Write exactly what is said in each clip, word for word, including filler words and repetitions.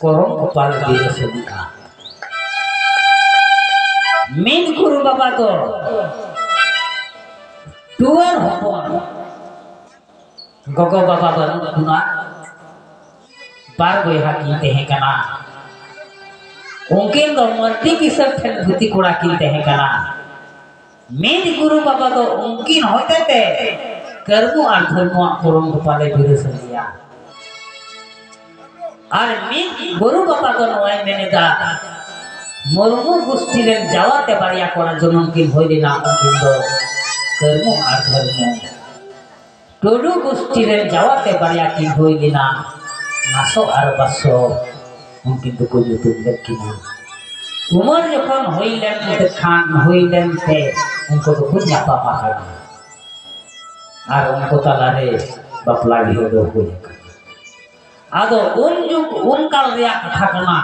ᱠᱚᱨᱚᱢ ᱠᱚᱯᱟᱞ ᱵᱤᱨᱟᱹᱥᱟᱹᱫᱤᱜᱼᱟ᱾ ᱢᱤᱫ ᱜᱩᱨᱩ ᱵᱟᱵᱟ ᱫᱚ ᱴᱩᱣᱟᱹᱨ ᱦᱚᱯᱚᱱ, ᱜᱚᱜᱚ ᱵᱟᱵᱟ ᱵᱟᱹᱱᱩᱜ ᱠᱤᱱᱟ, ᱵᱟᱨ ᱵᱚᱭᱦᱟ ᱠᱤᱱ ᱛᱟᱦᱮᱸ ᱠᱟᱱᱟ᱾ ᱩᱱᱠᱤᱱ ᱫᱚ ᱢᱟᱹᱨᱰᱤ ᱠᱤᱥᱟᱹᱬ ᱴᱷᱮᱱ ᱜᱩᱛᱤ ᱠᱚᱲᱟ ᱠᱤᱱ ᱛᱟᱦᱮᱸ ᱠᱟᱱᱟ᱾ ᱢᱤᱫ ᱜᱩᱨᱩ ᱵᱟᱵᱟ ᱫᱚ ᱩᱱᱠᱤᱱ ᱦᱚᱛᱮᱛᱮ ᱠᱟᱹᱨᱢᱩ ᱟᱨ ᱫᱷᱚᱨᱢᱩᱣᱟᱜ ᱯᱚᱨᱚᱢ ᱜᱚᱯᱟᱞᱮ ᱵᱤᱨᱟᱹᱥ ᱞᱮᱭᱟ᱾ ᱟᱨ ᱢᱤᱫ ᱜᱩᱨᱩ ᱵᱟᱵᱟ ᱫᱚ ᱱᱚᱣᱟᱭ ᱢᱮᱱ ᱮᱫᱟ, ᱢᱩᱨᱢᱩ ᱜᱩᱥᱴᱤ ᱨᱮᱱ ᱡᱟᱣᱟᱛᱮ ᱵᱟᱨᱭᱟ ᱠᱚᱲᱟ ᱡᱚᱱᱚᱢ ᱠᱤᱱ ᱦᱩᱭ ᱞᱮᱱᱟ, ᱩᱱᱠᱤᱱ ᱫᱚ ᱠᱟᱹᱨᱢᱩ ᱟᱨ ᱫᱷᱚᱨᱢᱩ᱾ ᱴᱩᱰᱩ ᱜᱩᱥᱴᱤ ᱨᱮᱱ ᱡᱟᱣᱟᱛᱮ ᱵᱟᱨᱭᱟ ᱠᱤᱱ ᱦᱩᱭ ᱞᱮᱱᱟ, ᱱᱟᱥᱚ ᱟᱨ ᱵᱟᱥᱚ, ᱩᱱᱠᱤᱱ ᱫᱚᱠᱚ ᱧᱩᱛᱩᱢ ᱞᱮᱫ ᱠᱤᱱᱟ᱾ ᱩᱢᱟᱹᱨ ᱡᱚᱠᱷᱚᱱ ᱦᱩᱭ ᱞᱮᱱ ᱠᱷᱟᱱ, ᱦᱩᱭ ᱞᱮᱱ ᱛᱮ ᱩᱱᱠᱩ ᱫᱚᱠᱚ ᱧᱟᱯᱟᱢ ᱟᱠᱟᱱᱟ᱾ ᱟᱨ ᱩᱱᱠᱩ ᱛᱟᱞᱟᱨᱮ ᱵᱟᱯᱞᱟ ᱵᱤᱦᱟᱹ ᱫᱚ ᱦᱩᱭ ᱟᱠᱟᱱᱟ᱾ ᱟᱫᱚ ᱩᱱ ᱡᱩᱜᱽ, ᱩᱱ ᱠᱟᱞ ᱨᱮᱭᱟᱜ ᱠᱟᱛᱷᱟ ᱠᱟᱱᱟ,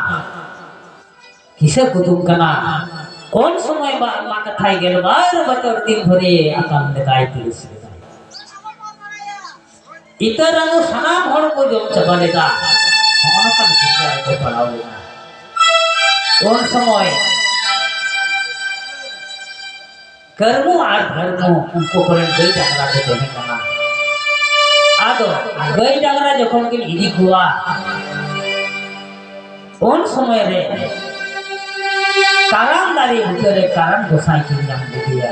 ᱠᱤᱥᱟᱹ ᱠᱩᱫᱩᱢ ᱠᱟᱱᱟ᱾ ᱩᱱ ᱥᱚᱢᱚᱭ ᱵᱟ-, ᱢᱟ ᱠᱟᱛᱷᱟᱭ ᱜᱮᱞᱵᱟᱨ ᱵᱚᱪᱷᱚᱨ ᱫᱤᱱ ᱫᱷᱚᱨᱮ ᱟᱠᱟᱞ ᱞᱮᱫᱟᱭ, ᱛᱤᱨᱤᱥ ᱞᱮᱫᱟᱭ᱾ ᱤᱛᱟᱹ ᱨᱟᱹᱱᱩ ᱥᱟᱱᱟᱢ ᱦᱚᱲ ᱠᱚ ᱡᱚᱢ ᱪᱟᱵᱟ ᱞᱮᱫᱟ᱾ ᱱᱚᱜᱼᱚ ᱱᱚᱝᱠᱟᱱ ᱪᱤᱱᱛᱟᱹ ᱨᱮᱠᱚ ᱯᱟᱲᱟᱣ ᱞᱮᱱᱟ᱾ ᱩᱱ ᱥᱚᱢᱚᱭ ᱠᱟᱹᱨᱢᱩ ᱟᱨ ᱫᱷᱟᱹᱨᱢᱩ ᱩᱱᱠᱩ ᱠᱚᱨᱮᱱ ᱜᱟᱹᱭ ᱰᱟᱝᱨᱟ ᱠᱚ ᱛᱟᱦᱮᱸ ᱠᱟᱱᱟ᱾ ᱟᱫᱚ ᱜᱟᱹᱭ ᱰᱟᱝᱨᱟ ᱡᱚᱠᱷᱚᱱ ᱠᱤᱱ ᱤᱫᱤ ᱠᱚᱣᱟ, ᱩᱱ ᱥᱚᱢᱚᱭ ᱨᱮ ᱠᱟᱨᱟᱢ ᱫᱟᱨᱮ ᱵᱩᱴᱟᱹ ᱨᱮ ᱠᱟᱨᱟᱢ ᱜᱚᱸᱥᱟᱭ ᱠᱤᱱ ᱧᱟᱢ ᱞᱮᱫᱮᱭᱟ᱾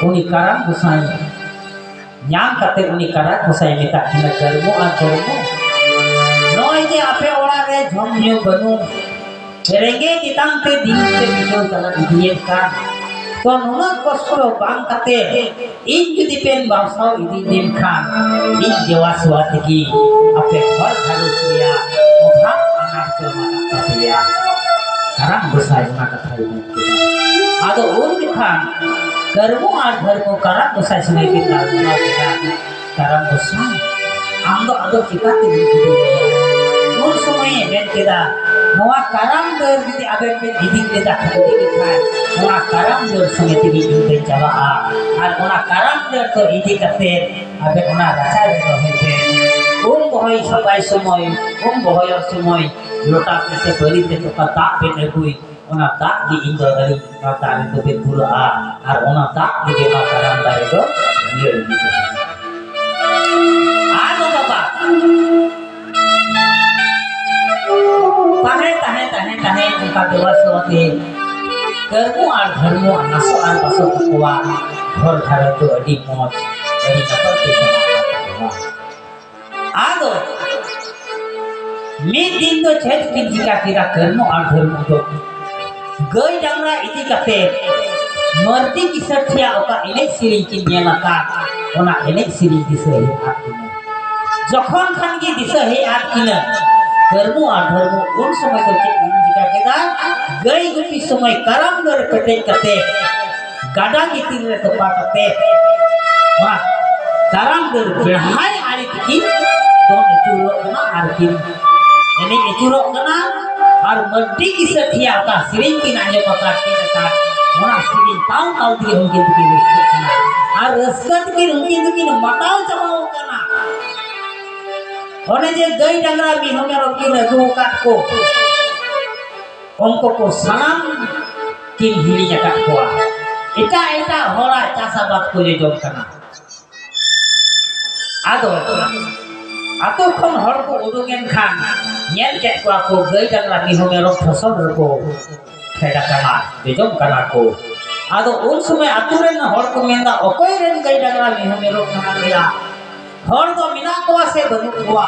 ᱩᱱᱤ ᱠᱟᱨᱟᱢ ᱜᱚᱸᱥᱟᱭ ᱧᱟᱢ ᱠᱟᱛᱮ ᱩᱱᱤ ᱠᱟᱨᱟᱢ ᱜᱚᱸᱥᱟᱭ ᱢᱮᱛᱟᱜ ᱠᱤᱱᱟ, "ᱠᱟᱹᱨᱢᱩ ᱟᱨ ᱫᱷᱟᱹᱨᱢᱩ, ᱱᱚᱜᱼᱚᱭ ᱡᱮ ᱟᱯᱮ ᱚᱲᱟᱜ ᱨᱮ ᱡᱚᱢ ᱧᱩ ᱵᱟᱹᱱᱩᱜ, ᱨᱮᱸᱜᱮᱡ ᱛᱮᱛᱟᱝ ᱛᱮ ᱫᱤᱱ ᱯᱮ ᱵᱤᱛᱟᱹᱣ ᱪᱟᱞᱟᱜ ᱤᱫᱤᱭᱮᱫ ᱠᱟᱱ, ᱛᱚ ᱱᱩᱱᱟᱹᱜ ᱠᱚᱥᱴᱚ ᱵᱟᱝ ᱠᱟᱛᱮ ᱤᱧ ᱡᱩᱫᱤ ᱯᱮ ᱵᱟᱥᱟᱣ ᱤᱫᱤ ᱞᱮᱱᱠᱷᱟᱱ, ᱤᱧ ᱫᱮᱣᱟ ᱥᱮᱣᱟ ᱛᱮᱜᱮ ᱟᱯᱮ ᱜᱷᱚᱨ ᱜᱷᱟᱨᱚᱸᱡᱽ ᱨᱮᱭᱟᱜ ᱚᱵᱷᱟᱵᱽ ᱟᱱᱟᱴ ᱠᱚ ᱢᱟᱱᱟᱜ ᱛᱟᱯᱮᱭᱟ᱾" ᱠᱟᱨᱟᱢ ᱜᱚᱸᱥᱟᱭ ᱚᱱᱟ ᱠᱟᱛᱷᱟᱭ ᱢᱮᱱ ᱠᱮᱫᱟ᱾ ᱟᱫᱚ ᱩᱱ ᱡᱚᱠᱷᱟᱱ ᱠᱟᱹᱨᱢᱩ ᱟᱨ ᱫᱷᱟᱹᱨᱢᱩ ᱠᱟᱨᱟᱢ ᱜᱚᱸᱥᱟᱭ ᱥᱚᱸᱜᱮ ᱠᱤᱱ ᱜᱟᱞᱢᱟᱨᱟᱣ ᱠᱮᱫᱟ, "ᱠᱟᱨᱟᱢ ᱜᱚᱸᱥᱟᱭ, ᱟᱢ ᱫᱚ ᱟᱫᱚ ᱪᱤᱠᱟᱹᱛᱮ ᱤᱫᱤ ᱢᱮᱭᱟ?" ᱩᱱ ᱥᱚᱢᱚᱭᱮ ᱢᱮᱱ ᱠᱮᱫᱟ, "ᱱᱚᱣᱟ ᱠᱟᱨᱟᱢ ᱰᱟᱹᱨ ᱡᱩᱫᱤ ᱟᱵᱮᱱ ᱵᱮᱱ ᱤᱫᱤ ᱞᱮᱫᱟ, ᱤᱫᱤ ᱞᱮᱠᱷᱟᱱ, ᱱᱚᱣᱟ ᱠᱟᱨᱟᱢ ᱰᱟᱹᱨ ᱥᱚᱸᱜᱮ ᱛᱮᱜᱮ ᱤᱧ ᱫᱚᱧ ᱪᱟᱞᱟᱜᱼᱟ, ᱟᱨ ᱚᱱᱟ ᱠᱟᱨᱟᱢ ᱰᱟᱹᱨ ᱫᱚ ᱤᱫᱤ ᱠᱟᱛᱮ ᱟᱵᱮᱱ ᱚᱱᱟ ᱨᱟᱪᱟ ᱨᱮ ᱫᱚᱦᱚᱭ ᱵᱮᱱ, ᱩᱢ ᱵᱚᱦᱚᱭ ᱥᱟᱯᱷᱟᱭ ᱥᱚᱢᱚᱭ, ᱩᱢ ᱵᱚᱦᱚᱭᱚᱜ ᱥᱚᱢᱚᱭ ᱞᱚᱴᱟ ᱛᱮ ᱥᱮ ᱵᱟᱹᱨᱤ ᱛᱮ ᱚᱠᱟ ᱫᱟᱜ ᱵᱮᱱ ᱟᱹᱜᱩᱭ, ᱚᱱᱟ ᱫᱟᱜ ᱜᱮ ᱤᱧ ᱫᱚ ᱟᱹᱞᱤᱧ ᱚᱱᱟ ᱫᱟᱜ ᱨᱮᱫᱚ ᱵᱮᱱ ᱵᱷᱩᱨᱟᱹᱜᱼᱟ ᱟᱨ ᱚᱱᱟ ᱫᱟᱜ ᱛᱮᱜᱮ ᱚᱱᱟ ᱠᱟᱨᱟᱢ ᱫᱟᱨᱮ ᱫᱚ ᱡᱤᱭᱟᱹᱲ ᱤᱫᱤ ᱠᱟᱱᱟ᱾ ᱟᱫᱚ ᱵᱟᱵᱟ, ᱛᱟᱦᱮᱸ, ᱛᱟᱦᱮᱸ, ᱛᱟᱦᱮᱸ, ᱛᱟᱦᱮᱸ, ᱚᱱᱠᱟ ᱫᱮᱵᱟ ᱥᱮᱵᱟ ᱛᱮ ᱠᱟᱹᱨᱢᱩ ᱟᱨ ᱫᱷᱟᱹᱨᱢᱩ ᱟᱨ ᱱᱟᱥᱚᱜ ᱟᱨ ᱵᱟᱥᱚᱜ ᱛᱟᱠᱚᱣᱟ ᱜᱷᱚᱨ ᱜᱷᱟᱨᱚᱸᱡᱽ ᱫᱚ ᱟᱹᱰᱤ ᱢᱚᱡᱽ, ᱟᱹᱰᱤ ᱱᱟᱯᱟᱭ ᱛᱮ ᱪᱟᱞᱟᱜ ᱠᱟᱱ ᱛᱟᱠᱚᱣᱟ᱾ ᱟᱫᱚ ᱢᱤᱫ ᱫᱤᱱ ᱫᱚ ᱪᱮᱫ ᱠᱤᱱ ᱪᱤᱠᱟ ᱠᱮᱫᱟ ᱠᱟᱹᱨᱢᱩ ᱟᱨ ᱫᱷᱟᱹᱨᱢᱩ ᱫᱚ? ᱜᱟᱹᱭ ᱰᱟᱝᱨᱟ ᱤᱫᱤ ᱠᱟᱛᱮ ᱢᱟᱹᱨᱰᱤ ᱠᱤᱥᱟᱹᱬ ᱴᱷᱮᱭᱟᱜ ᱚᱠᱟ ᱮᱱᱮᱡ ᱥᱮᱨᱮᱧ ᱠᱤᱱ ᱧᱮᱞ ᱟᱠᱟᱫ, ᱚᱱᱟ ᱮᱱᱮᱡ ᱥᱮᱨᱮᱧ ᱫᱤᱥᱟᱹ ᱦᱮᱡ ᱟᱫ ᱠᱤᱱᱟ᱾ ᱡᱚᱠᱷᱚᱱ ᱠᱷᱟᱱ ᱜᱮ ᱫᱤᱥᱟᱹ ᱦᱮᱡ ᱟᱫ ᱠᱤᱱᱟ ᱠᱟᱹᱨᱢᱩ ᱟᱨ ᱫᱷᱟᱹᱨᱢᱩ, ᱩᱱ ᱥᱚᱢᱚᱭ ᱫᱚ ᱪᱮᱫ ᱠᱤᱱ ᱪᱤᱠᱟ ᱠᱮᱫᱟ? ᱜᱟᱹᱭ ᱜᱩᱯᱤ ᱥᱚᱢᱚᱭ ᱠᱟᱨᱟᱢ ᱰᱟᱹᱨ ᱯᱮᱴᱮᱡ ᱠᱟᱛᱮ ᱜᱟᱰᱟ ᱜᱤᱛᱤᱞ ᱨᱮ ᱛᱚᱯᱟ ᱠᱟᱛᱮ ᱚᱱᱟ ᱠᱟᱨᱟᱢ ᱰᱟᱹᱨ ᱵᱮᱲᱦᱟᱭ ᱟᱲᱮ ᱛᱮᱠᱤᱱ ᱫᱚᱱ ᱟᱹᱪᱩᱨᱚᱜ ᱠᱟᱱᱟ ᱟᱨ ᱠᱤᱱ ᱮᱱᱮᱡ ᱟᱹᱪᱩᱨᱚᱜ ᱠᱟᱱᱟ᱾ ᱟᱨ ᱢᱟᱹᱨᱰᱤ ᱠᱤᱥᱟᱹᱬ ᱴᱷᱮᱭᱟᱜ ᱚᱠᱟ ᱥᱮᱨᱮᱧ ᱠᱤᱱ ᱟᱸᱡᱚᱢ ᱟᱠᱟᱫ, ᱪᱮᱫ ᱟᱠᱟᱫ, ᱚᱱᱟ ᱥᱮᱨᱮᱧ ᱛᱟᱣ ᱛᱟᱣ ᱛᱮᱜᱮ ᱩᱱᱠᱤᱱ ᱫᱚᱠᱤᱱ ᱨᱟᱹᱥᱠᱟᱹᱜ ᱠᱟᱱᱟ᱾ ᱟᱨ ᱨᱟᱹᱥᱠᱟᱹ ᱛᱮᱠᱤᱱ ᱩᱱᱠᱤᱱ ᱫᱚᱠᱤᱱ ᱢᱟᱛᱟᱣ ᱪᱟᱵᱟᱣ ᱠᱟᱱᱟ᱾ ᱚᱱᱮ ᱡᱮ ᱜᱟᱹᱭ ᱰᱟᱝᱨᱟ ᱢᱤᱦᱩ ᱢᱮᱨᱚᱢ ᱠᱤᱱ ᱟᱹᱜᱩ ᱟᱠᱟᱫ ᱠᱚ, ᱩᱱᱠᱩ ᱠᱚ ᱥᱟᱱᱟᱢ ᱠᱤᱱ ᱦᱤᱲᱤᱧ ᱟᱠᱟᱫ ᱠᱚᱣᱟ᱾ ᱮᱴᱟᱜ ᱮᱴᱟᱜ ᱦᱚᱲᱟᱜ ᱪᱟᱥ ᱟᱵᱟᱫ ᱠᱚ ᱡᱚᱡᱚᱢ ᱠᱟᱱᱟ᱾ ᱟᱫᱚ ᱟᱛᱳ ᱠᱷᱚᱱ ᱦᱚᱲ ᱠᱚ ᱩᱰᱩᱠ ᱮᱱ ᱠᱷᱟᱱ ᱧᱮᱞ ᱠᱮᱫ ᱠᱚᱣᱟ ᱠᱚ ᱜᱟᱹᱭ ᱰᱟᱝᱨᱟ ᱢᱤᱦᱩ ᱢᱮᱨᱚᱢ ᱯᱷᱚᱥᱚᱞ ᱨᱮᱠᱚ ᱯᱷᱮᱰ ᱟᱠᱟᱱᱟ, ᱡᱚᱡᱚᱢ ᱠᱟᱱᱟ ᱠᱚ᱾ ᱟᱫᱚ ᱩᱱ ᱥᱚᱢᱚᱭ ᱟᱛᱳ ᱨᱮᱱ ᱦᱚᱲ ᱠᱚ ᱢᱮᱱᱫᱟ, "ᱚᱠᱚᱭ ᱨᱮᱱ ᱜᱟᱹᱭ ᱰᱟᱝᱨᱟ ᱢᱤᱦᱩ ᱢᱮᱨᱚᱢ ᱠᱟᱱᱟ ᱜᱮᱭᱟ? ᱦᱚᱲ ᱫᱚ ᱢᱮᱱᱟᱜ ᱠᱚᱣᱟ ᱥᱮ ᱵᱟᱹᱱᱩᱜ ᱠᱚᱣᱟ?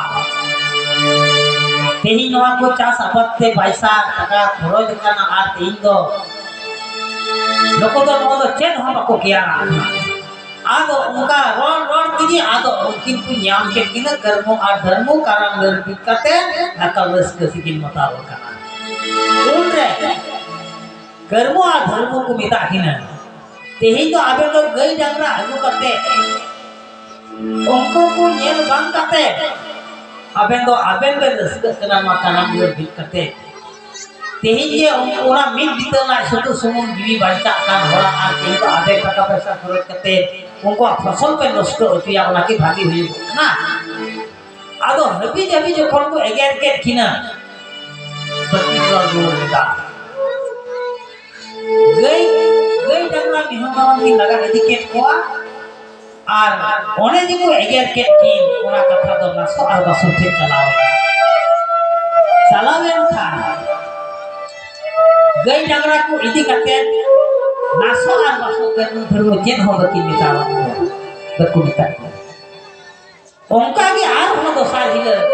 ᱛᱮᱦᱮᱧ ᱱᱚᱣᱟ ᱠᱚ ᱪᱟᱥ ᱟᱵᱟᱫ ᱛᱮ ᱯᱟᱭᱥᱟ ᱴᱟᱠᱟ ᱠᱷᱚᱨᱚᱪ ᱟᱠᱟᱱᱟ ᱟᱨ ᱛᱮᱦᱮᱧ ᱫᱚ ᱱᱩᱠᱩ ᱫᱚ ᱱᱚᱣᱟ ᱫᱚ ᱪᱮᱫ ᱦᱚᱸ ᱵᱟᱠᱚ ᱠᱮᱭᱟᱨᱟ ᱠᱟᱱᱟ᱾" ᱟᱫᱚ ᱚᱱᱠᱟ ᱨᱚᱲ ᱨᱚᱲ ᱛᱮᱜᱮ ᱟᱫᱚ ᱩᱱᱠᱤᱱ ᱠᱚ ᱧᱟᱢ ᱠᱮᱫ ᱠᱤᱱᱟ ᱠᱟᱹᱨᱢᱩ ᱟᱨ ᱫᱷᱟᱹᱨᱢᱩ ᱠᱟᱨᱟᱢ ᱰᱟᱹᱨ ᱵᱤᱫ ᱠᱟᱛᱮ ᱮᱠᱟᱞ ᱨᱟᱹᱥᱠᱟᱹ ᱥᱮᱠᱤᱱ ᱢᱟᱛᱟᱣ ᱟᱠᱟᱱᱟ᱾ ᱩᱱᱨᱮ ᱠᱟᱹᱨᱢᱩ ᱟᱨ ᱫᱷᱟᱹᱨᱢᱩ ᱠᱚ ᱢᱮᱛᱟᱜ ᱠᱤᱱᱟ, "ᱛᱮᱦᱮᱧ ᱫᱚ ᱟᱵᱮᱱ ᱫᱚ ᱜᱟᱹᱭ ᱰᱟᱝᱨᱟ ᱟᱹᱜᱩ ᱠᱟᱛᱮ ᱩᱱᱠᱩ ᱠᱚ ᱧᱮᱞ ᱵᱟᱝ ᱠᱟᱛᱮ ᱟᱵᱮᱱ ᱫᱚ ᱟᱵᱮᱱ ᱵᱮᱱ ᱨᱟᱹᱥᱠᱟᱹᱜ ᱠᱟᱱᱟ ᱱᱚᱣᱟ ᱠᱟᱨᱟᱢ ᱰᱟᱹᱨ ᱵᱤᱫ ᱠᱟᱛᱮ᱾ ᱛᱮᱦᱮᱧ ᱡᱮ ᱚᱱᱟ ᱢᱤᱫ ᱵᱤᱛᱟᱹ ᱞᱟᱡ ᱥᱩᱛᱩᱜ ᱥᱩᱢᱩᱝ ᱡᱤᱣᱤ ᱵᱟᱧᱪᱟᱜ ᱠᱟᱱ ᱦᱚᱲᱟᱜ ᱟᱨ ᱛᱮᱦᱮᱧ ᱫᱚ ᱟᱵᱮᱱ ᱴᱟᱠᱟ ᱯᱚᱭᱥᱟ ᱠᱷᱚᱨᱚᱪ ᱠᱟᱛᱮ ᱩᱱᱠᱩᱣᱟᱜ ᱯᱷᱚᱥᱚᱞ ᱯᱮ ᱱᱚᱥᱴᱚ ᱦᱚᱪᱚᱭᱟ, ᱚᱱᱟ ᱠᱤ ᱵᱷᱟᱜᱤ ᱦᱩᱭᱩᱜ ᱠᱟᱱᱟ?" ᱟᱫᱚ ᱦᱟᱹᱵᱤ ᱡᱟᱹᱵᱤ ᱡᱚᱠᱷᱚᱱ ᱠᱚ ᱮᱜᱮᱨ ᱠᱮᱫ ᱠᱤᱱᱟ, ᱵᱟᱹᱠᱤᱱ ᱨᱚᱲ ᱨᱩᱣᱟᱹᱲ ᱞᱮᱫᱟ᱾ ᱜᱟᱹᱭ, ᱜᱟᱹᱭ ᱰᱟᱝᱨᱟ ᱢᱤᱦᱩ ᱢᱮᱨᱚᱢ ᱠᱤᱱ ᱞᱟᱜᱟ ᱤᱫᱤ ᱠᱮᱫ ᱠᱚᱣᱟ᱾ ᱟᱨ ᱚᱱᱮ ᱡᱮᱠᱚ ᱮᱜᱮᱨ ᱠᱮᱫ ᱠᱤᱱ, ᱚᱱᱟ ᱠᱟᱛᱷᱟ ᱫᱚ ᱱᱟᱥᱚ ᱟᱨ ᱵᱟᱥᱚ ᱴᱷᱮᱱ ᱪᱟᱞᱟᱣ ᱮᱱᱟ᱾ ᱪᱟᱞᱟᱣ ᱮᱱ ᱠᱷᱟᱱ ᱜᱟᱹᱭ ᱰᱟᱝᱨᱟ ᱠᱚ ᱤᱫᱤ ᱠᱟᱛᱮ ᱱᱟᱥᱚ ᱟᱨ ᱵᱟᱥᱚ ᱠᱟᱹᱨᱢᱩ ᱫᱷᱟᱹᱨᱢᱩ ᱪᱮᱫ ᱦᱚᱸ ᱵᱟᱹᱠᱤᱱ ᱢᱮᱛᱟᱣᱟᱫ ᱠᱚᱣᱟ, ᱵᱟᱠᱚ ᱢᱮᱛᱟᱫ ᱠᱚᱣᱟ᱾ ᱚᱱᱠᱟ ᱜᱮ ᱟᱨᱦᱚᱸ ᱫᱚᱥᱟᱨ ᱦᱤᱞᱳᱜ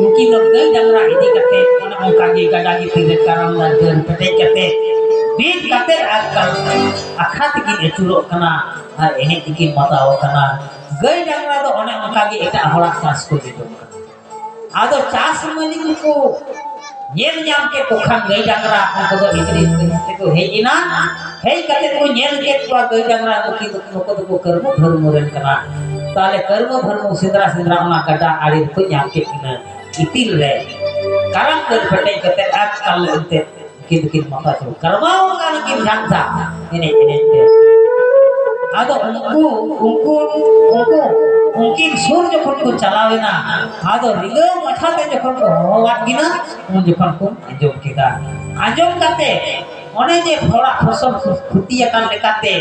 ᱩᱱᱠᱤᱱ ᱫᱚ ᱜᱟᱹᱭ ᱰᱟᱝᱨᱟ ᱤᱫᱤ ᱠᱟᱛᱮ ᱚᱱᱮ ᱚᱱᱠᱟ ᱜᱮ ᱜᱟᱰᱟ ᱜᱤᱛᱤᱞ ᱨᱮ ᱠᱟᱨᱟᱢ ᱫᱟᱨᱮ ᱰᱟᱹᱨ ᱯᱮᱴᱮᱡ ᱠᱟᱛᱮ ᱵᱤᱫ ᱠᱟᱛᱮ ᱟᱨ ᱠᱟᱨ-, ᱟᱠᱷᱲᱟ ᱛᱮᱠᱤᱱ ᱟᱹᱪᱩᱨᱚᱜ ᱠᱟᱱᱟ ᱟᱨ ᱮᱱᱮᱡ ᱛᱮᱠᱤᱱ ᱢᱟᱛᱟᱣᱚᱜ ᱠᱟᱱᱟ᱾ ᱜᱟᱹᱭ ᱰᱟᱝᱨᱟ ᱫᱚ ᱚᱱᱮ ᱚᱱᱠᱟ ᱜᱮ ᱮᱴᱟᱜ ᱦᱚᱲᱟᱜ ᱪᱟᱥ ᱠᱚ ᱡᱚᱴᱚᱜ ᱠᱟᱱᱟ᱾ ᱟᱫᱚ ᱪᱟᱥ ᱢᱟᱹᱞᱤᱠ ᱠᱚ ᱧᱮᱞ ᱧᱟᱢ ᱠᱮᱫ ᱠᱚ ᱠᱷᱟᱱ ᱜᱟᱹᱭ ᱰᱟᱝᱨᱟ ᱩᱱᱠᱩ ᱫᱚ ᱤᱫᱤ ᱛᱮᱠᱚ ᱦᱮᱡ ᱮᱱᱟ᱾ ᱦᱮᱡ ᱠᱟᱛᱮ ᱠᱚ ᱧᱮᱞ ᱠᱮᱫ ᱠᱚᱣᱟ ᱜᱟᱹᱭ ᱰᱟᱝᱨᱟ ᱱᱩᱠᱤᱱ ᱫᱚ, ᱱᱩᱠᱩ ᱫᱚᱠᱚ ᱠᱟᱹᱨᱢᱩ ᱫᱷᱟᱹᱨᱢᱩ ᱨᱮᱱ ᱠᱟᱱᱟ᱾ ᱛᱟᱦᱞᱮ ᱠᱟᱹᱨᱢᱩ ᱫᱷᱟᱹᱨᱢᱩ ᱥᱮᱸᱫᱽᱨᱟ ᱥᱮᱸᱫᱽᱨᱟ ᱚᱱᱟ ᱜᱟᱰᱟ ᱟᱲᱮ ᱨᱮᱠᱚ ᱧᱟᱢ ᱠᱮᱫ ᱠᱤᱱᱟ᱾ ᱤᱛᱤᱞ ᱨᱮ ᱠᱟᱨᱟᱢ ᱰᱟᱹᱨ ᱯᱮᱴᱮᱡ ᱠᱟᱛᱮ ᱟᱨ ᱠᱟᱞ ᱮᱱᱛᱮ ᱩᱱᱠᱤᱱ ᱫᱚᱠᱤᱱ ᱢᱟᱯᱟ ᱪᱚ ᱠᱟᱨᱢᱟᱣ ᱠᱟᱱᱟ ᱠᱤᱱ ᱡᱷᱟᱱᱥᱟ ᱮᱱᱮᱡ ᱮᱱᱮᱡ ᱛᱮ᱾ ᱟᱫᱚ ᱩᱱᱠᱩ, ᱩᱱᱠᱩ, ᱩᱱᱠᱩ, ᱩᱱᱠᱤᱱ ᱥᱩᱨ ᱡᱚᱠᱷᱚᱱ ᱠᱚ ᱪᱟᱞᱟᱣ ᱮᱱᱟ, ᱟᱫᱚ ᱨᱤᱞᱟᱹᱣ ᱢᱟᱪᱷᱟ ᱛᱮ ᱡᱚᱠᱷᱚᱱ ᱠᱚ ᱦᱚᱦᱚᱣᱟᱫ ᱠᱤᱱᱟ, ᱩᱱ ᱡᱚᱠᱷᱚᱱ ᱠᱚ ᱟᱸᱡᱚᱢ ᱠᱮᱫᱟ᱾ ᱟᱸᱡᱚᱢ ᱠᱟᱛᱮ ᱚᱱᱮ ᱡᱮ ᱦᱚᱲᱟᱜ ᱯᱷᱚᱥᱚᱞ ᱠᱷᱚᱛᱤ ᱟᱠᱟᱱ ᱞᱮᱠᱟᱛᱮ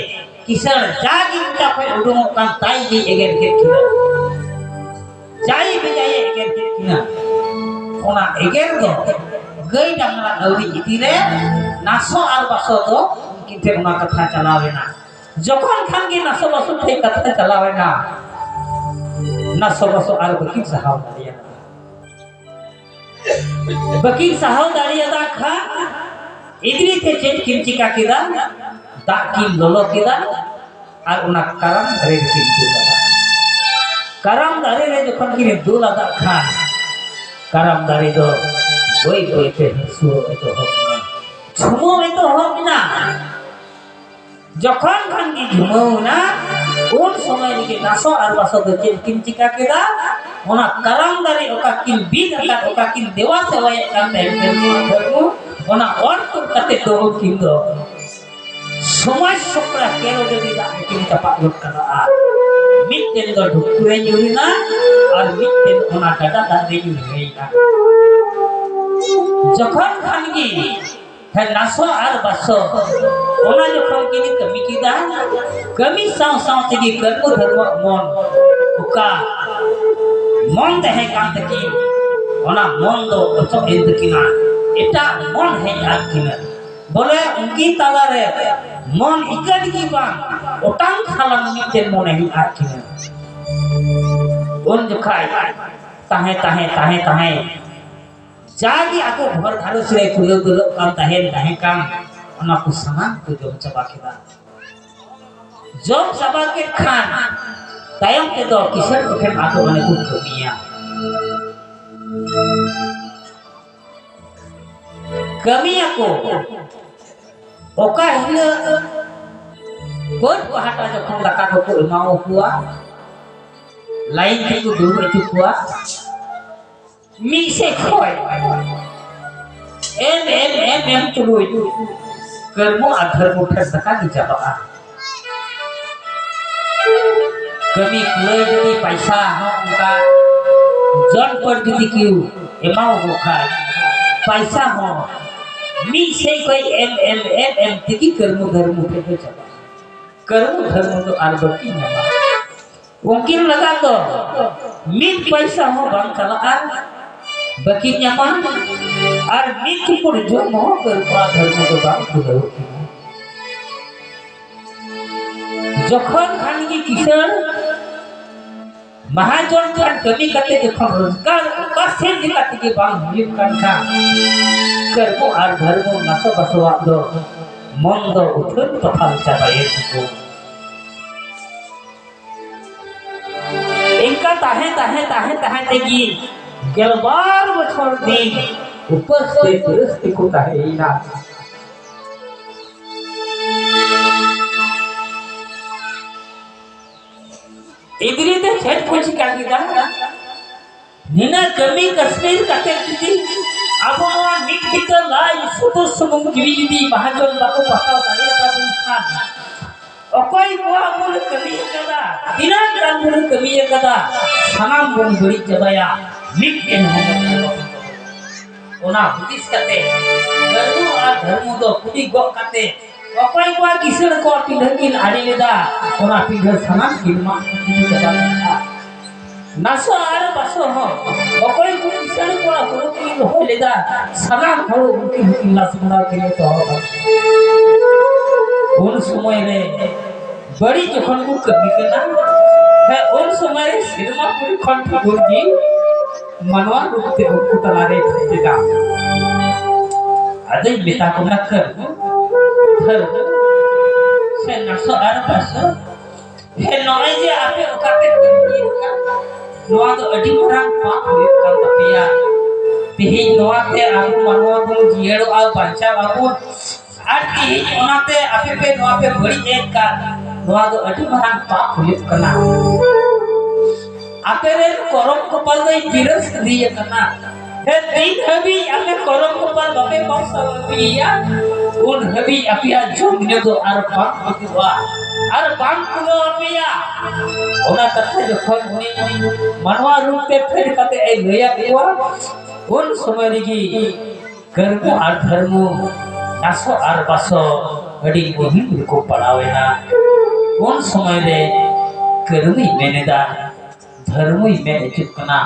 ᱠᱤᱥᱟᱹᱬ ᱡᱟᱜᱮ ᱢᱚᱪᱟ ᱠᱷᱚᱱ ᱩᱰᱩᱝᱚᱜ ᱠᱟᱱ ᱛᱟᱭ ᱜᱮ ᱮᱜᱮᱨ ᱠᱮᱫ ᱠᱤᱱᱟ᱾ ᱡᱟᱭ ᱵᱮᱡᱟᱭᱮ ᱮᱜᱮᱨ ᱠᱮᱫ ᱠᱤᱱᱟ᱾ ᱚᱱᱟ ᱮᱜᱮᱨ ᱫᱚ ᱜᱟᱹᱭ ᱰᱟᱝᱨᱟ ᱟᱹᱣᱨᱤ ᱤᱫᱤ ᱨᱮ ᱱᱟᱥᱚ ᱟᱨ ᱵᱟᱥᱚ ᱫᱚ ᱩᱱᱠᱤᱱ ᱴᱷᱮᱱ ᱚᱱᱟ ᱠᱟᱛᱷᱟ ᱪᱟᱞᱟᱣ ᱮᱱᱟ᱾ ᱡᱚᱠᱷᱚᱱ ᱠᱷᱟᱱ ᱜᱮ ᱱᱟᱥᱚ ᱵᱟᱥᱚ ᱴᱷᱮᱱ ᱠᱟᱛᱷᱟ ᱪᱟᱞᱟᱣ ᱮᱱᱟ, ᱱᱟᱥᱚ ᱵᱟᱥᱚ ᱟᱨ ᱵᱟᱹᱠᱤᱱ ᱥᱟᱦᱟᱣ ᱫᱟᱲᱮᱭᱟᱫᱟ᱾ ᱵᱟᱹᱠᱤᱱ ᱥᱟᱦᱟᱣ ᱫᱟᱲᱮᱭᱟᱫᱟ ᱠᱷᱟᱱ ᱤᱫᱨᱤ ᱛᱮ ᱪᱮᱫ ᱠᱤᱱ ᱪᱤᱠᱟ ᱠᱮᱫᱟ? ᱫᱟᱜ ᱠᱤᱱ ᱞᱚᱞᱚ ᱠᱮᱫᱟ ᱟᱨ ᱚᱱᱟ ᱠᱟᱨᱟᱢ ᱫᱟᱨᱮ ᱨᱮᱠᱤᱱ ᱫᱩᱞ ᱟᱫᱟ᱾ ᱠᱟᱨᱟᱢ ᱫᱟᱨᱮ ᱨᱮ ᱡᱚᱠᱷᱚᱱ ᱠᱤᱱ ᱫᱩᱞ ᱟᱫᱟ ᱠᱷᱟᱱ ᱠᱟᱨᱟᱢ ᱫᱟᱨᱮ ᱫᱚ ᱵᱟᱹᱭ ᱵᱟᱹᱭ ᱛᱮ ᱦᱟᱹᱥᱩᱨᱚᱜ ᱮᱛᱚᱦᱚᱵ ᱮᱱᱟ, ᱡᱷᱩᱢᱟᱹᱣ ᱮᱛᱚᱦᱚᱵ ᱮᱱᱟ᱾ ᱡᱚᱠᱷᱚᱱ ᱠᱷᱟᱱ ᱜᱮ ᱡᱷᱩᱢᱟᱹᱣ ᱮᱱᱟ, ᱩᱱ ᱥᱚᱢᱚᱭ ᱨᱮᱜᱮ ᱱᱟᱥᱚ ᱟᱨ ᱵᱟᱥᱚ ᱫᱚ ᱪᱮᱫ ᱠᱤᱱ ᱪᱤᱠᱟ ᱠᱮᱫᱟ? ᱚᱱᱟ ᱠᱟᱨᱟᱢ ᱫᱟᱨᱮ ᱚᱠᱟ ᱠᱤᱱ ᱵᱤᱫ ᱟᱠᱟᱫ, ᱚᱠᱟ ᱠᱤᱱ ᱫᱮᱣᱟ ᱥᱮᱣᱟᱭᱮᱫ ᱠᱟᱱ ᱛᱟᱦᱮᱸᱫ, ᱫᱷᱟᱹᱨᱢᱩ, ᱚᱱᱟ ᱚᱨ ᱛᱩᱫ ᱠᱟᱛᱮ ᱫᱚ ᱩᱱᱠᱤᱱ ᱫᱚ ᱥᱚᱢᱟᱡᱽ ᱥᱚᱠᱲᱟ ᱠᱮᱨᱚ ᱰᱟᱹᱰᱤ ᱫᱟᱜ ᱨᱮᱠᱤᱱ ᱪᱟᱯᱟᱫ ᱜᱚᱫ ᱠᱟᱫᱟ᱾ ᱟᱨ ᱢᱤᱫᱴᱮᱱ ᱫᱚ ᱰᱷᱩᱠᱩᱨᱮ ᱧᱩᱨᱮᱱᱟ ᱟᱨ ᱢᱤᱫᱴᱮᱱ ᱚᱱᱟ ᱜᱟᱰᱟ ᱫᱟᱜ ᱨᱮ ᱧᱩᱨᱦᱟᱹᱭᱮᱱᱟ᱾ ᱡᱚᱠᱷᱚᱱ ᱠᱷᱟᱱ ᱜᱮ ᱦᱮᱸ, ᱱᱟᱥᱚ ᱟᱨ ᱵᱟᱥᱚ, ᱚᱱᱟ ᱡᱚᱠᱷᱚᱱ ᱠᱤᱱ ᱠᱟᱹᱢᱤ ᱠᱮᱫᱟ, ᱠᱟᱹᱢᱤ ᱥᱟᱶ ᱥᱟᱶ ᱛᱮᱜᱮ ᱠᱟᱹᱨᱢᱩ ᱫᱷᱟᱹᱨᱢᱩᱣᱟᱜ ᱢᱚᱱ, ᱚᱠᱟ ᱢᱚᱱ ᱛᱟᱦᱮᱸ ᱠᱟᱱ ᱛᱟᱹᱠᱤᱱ, ᱚᱱᱟ ᱢᱚᱱ ᱫᱚ ᱚᱪᱚᱜ ᱮᱱ ᱛᱟᱹᱠᱤᱱᱟ, ᱮᱴᱟᱜ ᱢᱚᱱ ᱦᱮᱡ ᱟᱫ ᱠᱤᱱᱟ᱾ ᱵᱚᱞᱮ ᱩᱱᱠᱤᱱ ᱛᱟᱞᱟᱨᱮ ᱢᱚᱱ ᱤᱠᱟᱹ ᱜᱮ ᱵᱟᱝ, ᱚᱴᱟᱝ ᱠᱷᱟᱞᱟᱝ ᱢᱤᱫᱴᱮᱱ ᱢᱚᱱᱮ ᱦᱮᱡ ᱟᱫ ᱠᱤᱱᱟ᱾ ᱩᱱ ᱡᱚᱠᱷᱟᱡ ᱛᱟᱦᱮᱸ, ᱛᱟᱦᱮᱸ, ᱛᱟᱦᱮᱸ, ᱛᱟᱦᱮᱸ, ᱡᱟᱜᱮ ᱟᱠᱚ ᱜᱷᱚᱨ ᱜᱷᱟᱨᱚᱸᱡᱽ ᱨᱮ ᱠᱩᱞᱟᱹᱣ ᱫᱩᱞᱟᱹᱜ ᱠᱟᱱ ᱛᱟᱦᱮᱸᱱ, ᱛᱟᱦᱮᱸ ᱠᱟᱱ, ᱚᱱᱟ ᱠᱚ ᱥᱟᱱᱟᱢ ᱠᱚ ᱡᱚᱢ ᱪᱟᱵᱟ ᱠᱮᱫᱟ᱾ ᱡᱚᱢ ᱪᱟᱵᱟ ᱠᱮᱫ ᱠᱷᱟᱱ ᱛᱟᱭᱚᱢ ᱛᱮᱫᱚ ᱠᱤᱥᱟᱹᱬ ᱠᱚᱴᱷᱮᱱ ᱟᱫᱚ ᱚᱱᱮ ᱠᱚ ᱠᱟᱹᱢᱤᱭᱟ᱾ ᱠᱟᱹᱢᱤᱭᱟᱠᱚ᱾ ᱚᱠᱟ ᱦᱤᱞᱳᱜ ᱵᱟᱹᱫᱽ ᱯᱟᱦᱴᱟ ᱡᱚᱠᱷᱚᱱ ᱫᱟᱠᱟ ᱠᱚᱠᱚ ᱮᱢᱟ ᱠᱚᱣᱟ, ᱞᱟᱭᱤᱱ ᱛᱮᱠᱚ ᱫᱩᱲᱩᱵ ᱦᱚᱪᱚ ᱠᱚᱣᱟ, ᱢᱤᱫ ᱥᱮᱫ ᱠᱷᱚᱡ ᱮᱢ, ᱮᱢ, ᱮᱢ, ᱮᱢ ᱛᱩᱞᱩᱡ ᱠᱟᱹᱨᱢᱩ ᱟᱨ ᱫᱷᱟᱹᱨᱢᱩ ᱴᱷᱮᱱ ᱫᱟᱠᱟ ᱜᱮ ᱪᱟᱵᱟᱜᱼᱟ᱾ ᱠᱟᱹᱢᱤ ᱠᱩᱲᱟᱹᱭ ᱡᱩᱫᱤ ᱯᱟᱭᱥᱟ ᱦᱚᱸ ᱚᱱᱠᱟ ᱡᱚᱱ ᱯᱚᱨ ᱡᱩᱫᱤ ᱠᱚ ᱮᱢᱟᱣᱟᱠᱚ ᱠᱷᱟᱡ, ᱯᱟᱭᱥᱟ ᱦᱚᱸ ᱢᱤᱫ ᱥᱮᱫ ᱠᱷᱚᱡ ᱮᱢ, ᱮᱢ, ᱮᱢ, ᱮᱢ ᱛᱮᱜᱮ ᱠᱟᱹᱨᱢᱩ ᱫᱷᱟᱹᱨᱢᱩ ᱴᱷᱮᱱ ᱫᱚ ᱪᱟᱵᱟᱜᱼᱟ᱾ ᱠᱟᱹᱨᱢᱩ ᱫᱷᱟᱹᱨᱢᱩ ᱫᱚ ᱟᱨ ᱵᱟᱹᱠᱤ ᱧᱟᱢᱟ᱾ ᱩᱱᱠᱤᱱ ᱞᱟᱜᱟᱫ ᱫᱚ ᱢᱤᱫ ᱯᱚᱭᱥᱟ ᱦᱚᱸ ᱵᱟᱝ ᱪᱟᱞᱟᱜᱼᱟ, ᱵᱟᱹᱠᱤᱱ ᱧᱟᱢᱟ, ᱟᱨ ᱢᱤᱫ ᱪᱩᱯᱩᱫ ᱡᱚᱢ ᱦᱚᱸ ᱠᱟᱹᱨᱢᱩ ᱟᱨ ᱫᱷᱟᱹᱨᱢᱩ ᱫᱚ ᱵᱟᱝ ᱠᱩᱞᱟᱹᱣ ᱠᱤᱱᱟ᱾ ᱡᱚᱠᱷᱚᱱ ᱠᱷᱟᱱ ᱜᱮ ᱠᱤᱥᱟᱹᱬ ᱢᱟᱦᱟᱡᱚᱱ ᱴᱷᱮᱱ ᱠᱟᱹᱢᱤ ᱠᱟᱛᱮ ᱡᱚᱠᱷᱚᱱ ᱨᱳᱡᱽᱜᱟᱨ ᱚᱠᱟ ᱥᱮᱫ ᱞᱮᱠᱟ ᱛᱮᱜᱮ ᱵᱟᱝ ᱦᱩᱭᱩᱜ ᱠᱟᱱ ᱠᱷᱟᱱ, ᱠᱟᱹᱨᱢᱩ ᱟᱨ ᱫᱷᱟᱹᱨᱢᱩ ᱱᱟᱥᱚ ᱵᱟᱥᱚᱣᱟᱜ ᱫᱚ ᱢᱚᱱ ᱫᱚ ᱩᱛᱷᱟᱹᱞ ᱯᱟᱛᱷᱟᱞ ᱪᱟᱵᱟᱭᱮᱱ ᱛᱟᱠᱚ᱾ ᱤᱱᱠᱟ ᱛᱟᱦᱮᱸ, ᱛᱟᱦᱮᱸ, ᱛᱟᱦᱮᱸ, ᱛᱟᱦᱮᱸ ᱛᱮᱜᱮ ᱜᱮᱞᱵᱟᱨ ᱵᱚᱪᱷᱚᱨ ᱫᱤᱱ ᱩᱯᱟᱹᱥ ᱛᱮ ᱯᱩᱨᱟᱹᱥ ᱛᱮᱠᱚ ᱛᱟᱦᱮᱸᱭᱮᱱᱟ᱾ ᱤᱫᱨᱤ ᱛᱮ ᱪᱮᱫ ᱠᱚ ᱪᱤᱠᱟ ᱠᱮᱫᱟ? ᱱᱤᱱᱟᱹᱜ ᱠᱟᱹᱢᱤ ᱠᱟᱹᱥᱱᱤ ᱠᱟᱛᱮ ᱡᱩᱫᱤ ᱟᱵᱚ ᱱᱚᱣᱟ ᱢᱤᱫ ᱵᱤᱛᱟᱹ ᱞᱟᱡ ᱥᱩᱫᱩ ᱥᱩᱢᱩᱝ ᱡᱤᱣᱤ ᱡᱩᱫᱤ ᱢᱟᱦᱟᱡᱚᱱ ᱵᱟᱠᱚ ᱯᱟᱥᱟᱣ ᱫᱟᱲᱮᱭᱟᱛᱟ ᱵᱚᱱ ᱠᱷᱟᱱ, ᱚᱠᱚᱭ ᱠᱚᱣᱟᱜ ᱵᱚᱱ ᱠᱟᱹᱢᱤ ᱟᱠᱟᱫᱟ, ᱛᱤᱱᱟᱹᱜ ᱜᱟᱱ ᱵᱚᱱ ᱠᱟᱹᱢᱤ ᱟᱠᱟᱫᱟ, ᱥᱟᱱᱟᱢ ᱵᱚᱱ ᱵᱟᱹᱲᱤᱡ ᱪᱟᱵᱟᱭᱟ ᱢᱤᱫᱴᱮᱱ ᱦᱚᱸ ᱵᱟᱵᱚᱱ ᱫᱚᱦᱚ᱾ ᱚᱱᱟ ᱦᱩᱫᱤᱥ ᱠᱟᱛᱮ ᱠᱟᱹᱨᱢᱩ ᱟᱨ ᱫᱷᱟᱹᱨᱢᱩ ᱫᱚ ᱠᱩᱞᱤ ᱜᱚᱜ ᱠᱟᱛᱮ ᱚᱠᱚᱭ ᱠᱚᱣᱟᱜ ᱠᱤᱥᱟᱹᱬ ᱠᱚᱣᱟᱜ ᱯᱤᱸᱰᱷᱟᱹ ᱠᱤᱱ ᱟᱲᱮ ᱞᱮᱫᱟ, ᱚᱱᱟ ᱯᱤᱸᱰᱷᱟᱹ ᱥᱟᱱᱟᱢ ᱠᱤᱱ ᱢᱟᱜ ᱤᱫᱤ ᱪᱟᱵᱟ ᱠᱮᱫᱟ᱾ ᱱᱟᱥᱚ ᱟᱨ ᱵᱟᱥᱚ ᱦᱚᱸ ᱚᱠᱚᱭ ᱠᱚ ᱠᱤᱥᱟᱹᱬ ᱠᱚᱣᱟᱜ ᱦᱩᱲᱩ ᱠᱤᱱ ᱨᱚᱦᱚᱭ ᱞᱮᱫᱟ, ᱥᱟᱱᱟᱢ ᱦᱩᱲᱩ ᱩᱱᱠᱤᱱ ᱦᱚᱸᱠᱤᱱ ᱞᱟᱥ ᱵᱟᱲᱟ ᱠᱮᱫ ᱛᱟᱦᱮᱸ᱾ ᱩᱱ ᱥᱚᱢᱚᱭ ᱨᱮ ᱵᱟᱹᱲᱤᱡ ᱡᱚᱠᱷᱚᱱ ᱠᱚ ᱠᱟᱹᱢᱤ ᱠᱟᱱᱟ, ᱦᱮᱸ, ᱩᱱ ᱥᱚᱢᱚᱭ ᱨᱮ ᱥᱮᱨᱢᱟ ᱯᱩᱨᱤ ᱠᱷᱚᱱ ᱴᱷᱟᱹᱠᱩᱨ ᱡᱤ ᱢᱟᱱᱣᱟ ᱨᱩᱯ ᱛᱮ ᱩᱱᱠᱩ ᱛᱟᱞᱟᱨᱮ ᱦᱮᱡ ᱮᱱᱟ᱾ ᱟᱫᱚᱧ ᱢᱮᱛᱟ ᱠᱚ ᱠᱟᱱᱟ, ᱠᱟᱹᱨᱢᱩ, ᱫᱷᱟᱹᱨᱢᱩ, ᱥᱮ ᱱᱟᱥᱚ ᱟᱨ ᱵᱟᱥᱚ, ᱦᱮᱸ, ᱱᱚᱜᱼᱚᱭ ᱡᱮ ᱟᱯᱮ ᱚᱠᱟ ᱯᱮ ᱠᱟᱹᱢᱤ ᱠᱟᱱᱟ, ᱱᱚᱣᱟ ᱫᱚ ᱟᱹᱰᱤ ᱢᱟᱨᱟᱝ ᱯᱟᱯ ᱦᱩᱭᱩᱜ ᱠᱟᱱ ᱛᱟᱯᱮᱭᱟ᱾ ᱛᱮᱦᱮᱧ ᱱᱚᱣᱟ ᱛᱮ ᱟᱵᱚ ᱢᱟᱱᱣᱟ ᱵᱚᱱ ᱡᱤᱭᱟᱹᱲᱚᱜᱼᱟ, ᱵᱟᱧᱪᱟᱣ ᱟᱵᱚᱱ, ᱟᱨ ᱛᱮᱦᱮᱧ ᱚᱱᱟᱛᱮ ᱟᱯᱮ ᱯᱮ ᱱᱚᱣᱟ ᱯᱮ ᱵᱟᱹᱲᱤᱡ ᱮᱫ ᱠᱟᱱ, ᱱᱚᱣᱟ ᱫᱚ ᱟᱹᱰᱤ ᱢᱟᱨᱟᱝ ᱯᱟᱯ ᱦᱩᱭᱩᱜ ᱠᱟᱱᱟ᱾ ᱟᱯᱮ ᱨᱮᱱ ᱠᱚᱨᱚᱢ ᱠᱚᱯᱟᱞ ᱫᱚᱭ ᱵᱤᱨᱟᱹᱥ ᱤᱫᱤ ᱟᱠᱟᱱᱟ᱾ ᱦᱮᱸ, ᱛᱤᱱ ᱦᱟᱹᱵᱤᱡ ᱟᱯᱮ ᱠᱚᱨᱚᱢ ᱠᱚᱯᱟᱞ ᱵᱟᱯᱮ ᱵᱟᱧᱪᱟᱣ ᱟᱹᱜᱩᱭᱮᱭᱟ, ᱩᱱ ᱦᱟᱹᱵᱤᱡ ᱟᱯᱮᱭᱟᱜ ᱡᱚᱢ ᱧᱩ ᱫᱚ ᱟᱨ ᱵᱟᱝ ᱦᱤᱡᱩᱜᱼᱟ, ᱟᱨ ᱵᱟᱝ ᱠᱩᱞᱟᱹᱣ ᱟᱯᱮᱭᱟ᱾ ᱚᱱᱟ ᱠᱟᱛᱷᱟ ᱡᱚᱠᱷᱚᱱ ᱩᱱᱤ ᱢᱟᱱᱣᱟ ᱨᱩᱯ ᱛᱮ ᱯᱷᱮᱰ ᱠᱟᱛᱮ ᱮ ᱞᱟᱹᱭᱟᱫ ᱠᱚᱣᱟ, ᱩᱱ ᱥᱚᱢᱚᱭ ᱨᱮᱜᱮ ᱠᱟᱹᱨᱢᱩ ᱟᱨ ᱫᱷᱟᱹᱨᱢᱩ, ᱱᱟᱥᱚ ᱟᱨ ᱵᱟᱥᱚ ᱟᱹᱰᱤ ᱢᱩᱦᱤᱢ ᱨᱮᱠᱚ ᱯᱟᱲᱟᱣ ᱮᱱᱟ᱾ ᱩᱱ ᱥᱚᱢᱚᱭ ᱨᱮ ᱠᱟᱹᱨᱢᱩᱭ ᱢᱮᱱ ᱮᱫᱟ, ᱫᱷᱟᱹᱨᱢᱩᱭ ᱢᱮᱱ ᱦᱚᱪᱚᱜ ᱠᱟᱱᱟ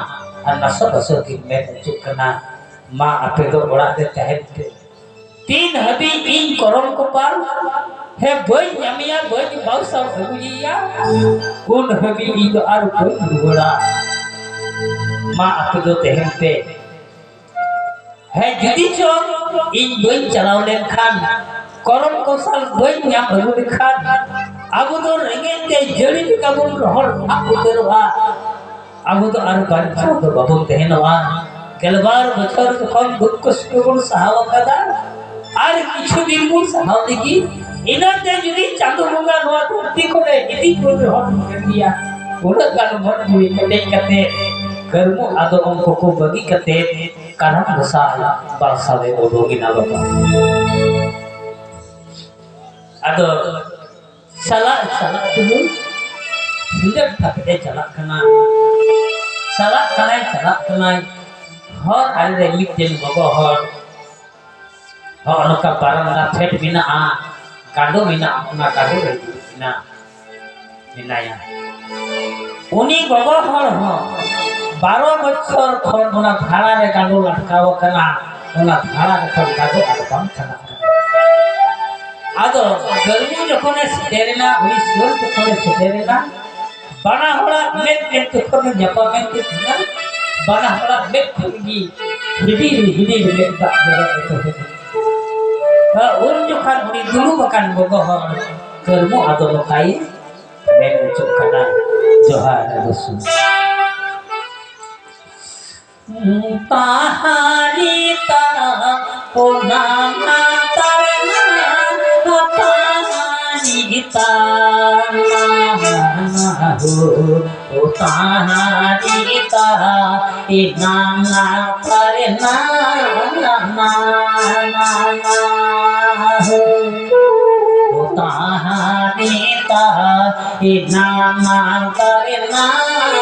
ᱟᱨ ᱱᱟᱥᱚ ᱵᱟᱥᱚ ᱠᱤᱱ ᱢᱮᱱ ᱦᱚᱪᱚᱜ ᱠᱟᱱᱟ, "ᱢᱟ, ᱟᱯᱮ ᱫᱚ ᱚᱲᱟᱜ ᱨᱮ ᱛᱟᱦᱮᱱ ᱯᱮ᱾ ᱛᱤᱱ ᱦᱟᱹᱵᱤᱡ ᱤᱧ ᱠᱚᱨᱚᱢ ᱠᱚᱯᱟᱞ, ᱦᱮᱸ, ᱵᱟᱹᱧ ᱧᱟᱢᱮᱭᱟ, ᱵᱟᱹᱧ ᱵᱟᱹᱦᱩ ᱥᱟᱶ ᱟᱹᱜᱩᱭᱮᱭᱟ, ᱩᱱ ᱦᱟᱹᱵᱤᱡ ᱤᱧ ᱫᱚ ᱟᱨ ᱵᱟᱹᱧ ᱨᱩᱣᱟᱹᱲᱟ᱾ ᱢᱟ, ᱟᱯᱮ ᱫᱚ ᱛᱟᱦᱮᱱ ᱯᱮ᱾ ᱦᱮᱸ, ᱡᱩᱫᱤ ᱪᱚᱝ ᱤᱧ ᱵᱟᱹᱧ ᱪᱟᱞᱟᱣ ᱞᱮᱱᱠᱷᱟᱱ, ᱠᱚᱨᱚᱢ ᱠᱚᱥᱟᱞ ᱵᱟᱹᱧ ᱧᱟᱢ ᱟᱹᱜᱩ ᱞᱮᱠᱷᱟᱱ, ᱟᱵᱚ ᱫᱚ ᱨᱮᱸᱜᱮᱡ ᱛᱮ ᱡᱟᱹᱲᱤ ᱞᱮᱠᱟ ᱵᱚᱱ ᱨᱚᱦᱚᱲ ᱵᱷᱟᱵ ᱩᱛᱟᱹᱨᱚᱜᱼᱟ᱾ ᱟᱵᱚ ᱫᱚ ᱟᱨ ᱵᱟᱧᱪᱟᱣ ᱫᱚ ᱵᱟᱵᱚᱱ ᱛᱟᱦᱮᱱᱚᱜᱼᱟ᱾ ᱜᱮᱞᱵᱟᱨ ᱵᱚᱪᱷᱚᱨ ᱡᱚᱠᱷᱚᱱ ᱫᱩᱠ ᱠᱚᱥᱴᱚ ᱵᱚᱱ ᱥᱟᱦᱟᱣ ᱟᱠᱟᱫᱟ, ᱟᱨ ᱠᱤᱪᱷᱩ ᱫᱤᱱ ᱵᱚᱱ ᱥᱟᱦᱟᱣ ᱞᱟᱹᱜᱤᱫ, ᱤᱱᱟᱹᱛᱮ ᱡᱩᱫᱤ ᱪᱟᱸᱫᱳ ᱵᱚᱸᱜᱟ ᱱᱚᱣᱟ ᱫᱷᱟᱹᱨᱛᱤ ᱠᱷᱚᱱᱮ ᱤᱫᱤ ᱠᱚ ᱨᱮᱦᱚᱸ ᱠᱟᱱ ᱜᱮᱭᱟ, ᱩᱱᱟᱹᱜ ᱜᱟᱱ ᱢᱚᱱ ᱡᱤᱣᱤ ᱠᱮᱴᱮᱡ ᱠᱟᱛᱮ, ᱠᱟᱹᱨᱢᱩ ᱟᱫᱚ ᱩᱱᱠᱩ ᱠᱚ ᱵᱟᱹᱜᱤ ᱠᱟᱛᱮ, ᱠᱟᱨᱟᱢ ᱜᱚᱸᱥᱟᱭ ᱵᱟᱨ ᱥᱟᱞᱮ ᱩᱰᱩᱠ ᱮᱱᱟ ᱵᱟᱵᱟ᱾ ᱟᱫᱚ ᱪᱟᱞᱟᱜ ᱪᱟᱞᱟᱜ ᱛᱩᱞᱩᱡ ᱥᱤᱸᱜᱟᱹᱲ ᱛᱟᱯᱮ ᱪᱟᱞᱟᱜ ᱠᱟᱱᱟ᱾ ᱪᱟᱞᱟᱜ ᱠᱟᱱᱟᱭ, ᱪᱟᱞᱟᱜ ᱠᱟᱱᱟᱭ᱾ ᱦᱚᱨ ᱟᱲᱮ ᱨᱮ ᱢᱤᱫᱴᱮᱱ ᱜᱚᱜᱚ ᱦᱚᱲ, ᱦᱚᱸ, ᱱᱚᱝᱠᱟ ᱵᱟᱨᱟᱱᱫᱟ ᱯᱷᱮᱰ ᱢᱮᱱᱟᱜᱼᱟ, ᱜᱟᱸᱰᱚ ᱢᱮᱱᱟᱜᱼᱟ, ᱚᱱᱟ ᱜᱟᱸᱰᱚ ᱨᱮ ᱫᱩᱲᱩᱵ ᱢᱮᱱᱟᱜᱼᱟ, ᱢᱮᱱᱟᱭᱟ᱾ ᱩᱱᱤ ᱜᱚᱜᱚ ᱦᱚᱲ ᱦᱚᱸ ᱵᱟᱨᱚ ᱵᱚᱪᱷᱚᱨ ᱠᱷᱚᱱ ᱚᱱᱟ ᱫᱷᱟᱲᱟ ᱨᱮ ᱜᱟᱸᱰᱚ ᱞᱟᱴᱠᱟᱣ ᱟᱠᱟᱱᱟ, ᱚᱱᱟ ᱫᱷᱟᱲᱟ ᱨᱮ ᱠᱷᱚᱱ ᱜᱟᱸᱰᱚ ᱟᱨ ᱵᱟᱝ ᱪᱷᱟᱰᱟᱜ ᱠᱟᱱᱟ᱾ ᱟᱫᱚ ᱠᱟᱹᱨᱢᱩ ᱡᱚᱠᱷᱚᱱᱮ ᱥᱮᱴᱮᱨᱮᱱᱟ, ᱩᱱᱤ ᱥᱩᱨ ᱡᱚᱠᱷᱚᱱᱮ ᱥᱮᱴᱮᱨᱮᱱᱟ, ᱵᱟᱱᱟ ᱦᱚᱲᱟᱜ ᱢᱮᱫ ᱢᱮᱫ ᱡᱚᱠᱷᱚᱱ ᱧᱟᱯᱟᱢᱮᱱ ᱛᱟᱹᱠᱤᱱᱟ, ᱵᱟᱱᱟ ᱦᱚᱲᱟᱜ ᱢᱮᱫ ᱠᱷᱚᱱ ᱜᱮ ᱦᱤᱰᱤᱨ ᱦᱤᱰᱤᱨ ᱢᱮᱫ ᱫᱟᱜ ᱡᱚᱨᱚ ᱮᱛᱚᱦᱚᱵ ᱮᱱᱟ᱾ ᱩᱱ ᱡᱚᱠᱷᱟᱱ ᱩᱱᱤ ᱫᱩᱲᱩᱵ ᱟᱠᱟᱱ ᱜᱚᱜᱚ ᱦᱚᱲ ᱠᱟᱹᱨᱢᱩ ᱟᱫᱚ ᱱᱚᱝᱠᱟᱭ ᱢᱮᱱ ᱦᱚᱪᱚᱜ ᱠᱟᱱᱟ, ᱡᱚᱦᱟᱨ ᱜᱮ ᱵᱚᱥᱩ᱾ ᱯᱟᱦᱟᱲᱤ ᱛᱟᱨᱟ ᱚᱱᱟ ᱛᱟᱨᱱᱟ, ᱯᱟᱦᱟᱲᱤ ᱛᱟᱨᱱᱟ ᱦᱳ, ᱯᱟᱦᱟᱲᱤ ᱛᱟᱨᱱᱟ ᱛᱟᱨᱱᱟ ᱦᱳ, ᱯᱟᱦᱟᱲᱤ ᱛᱟᱨᱱᱟ ᱛᱟᱨᱱᱟ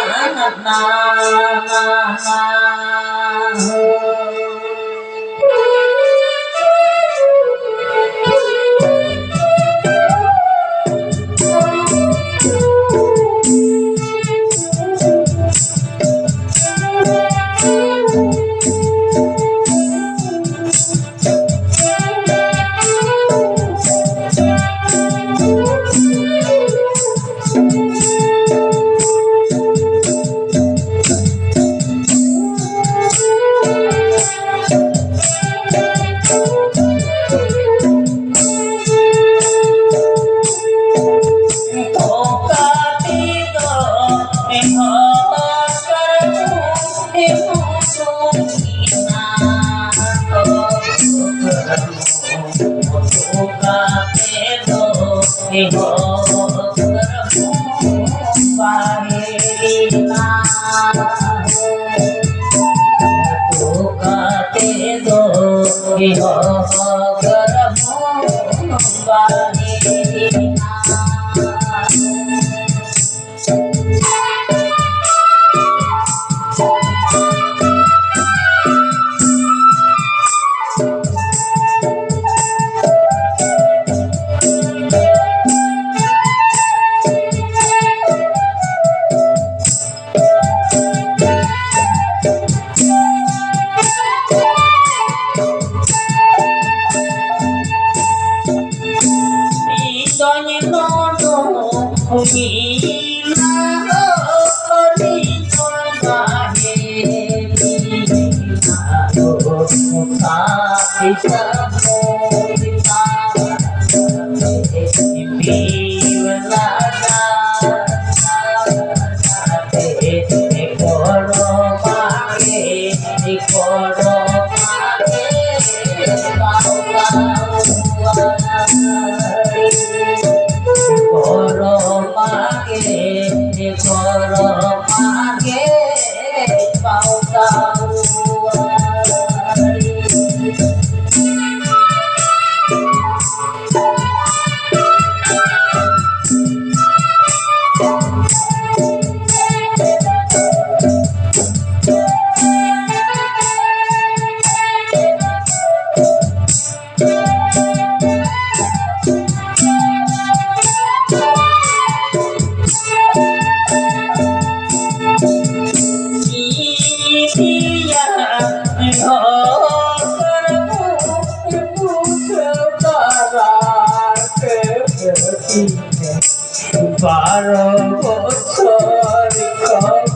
ᱵᱟᱨᱚ ᱵᱚᱪᱷᱚᱨ ᱠᱷᱚᱱ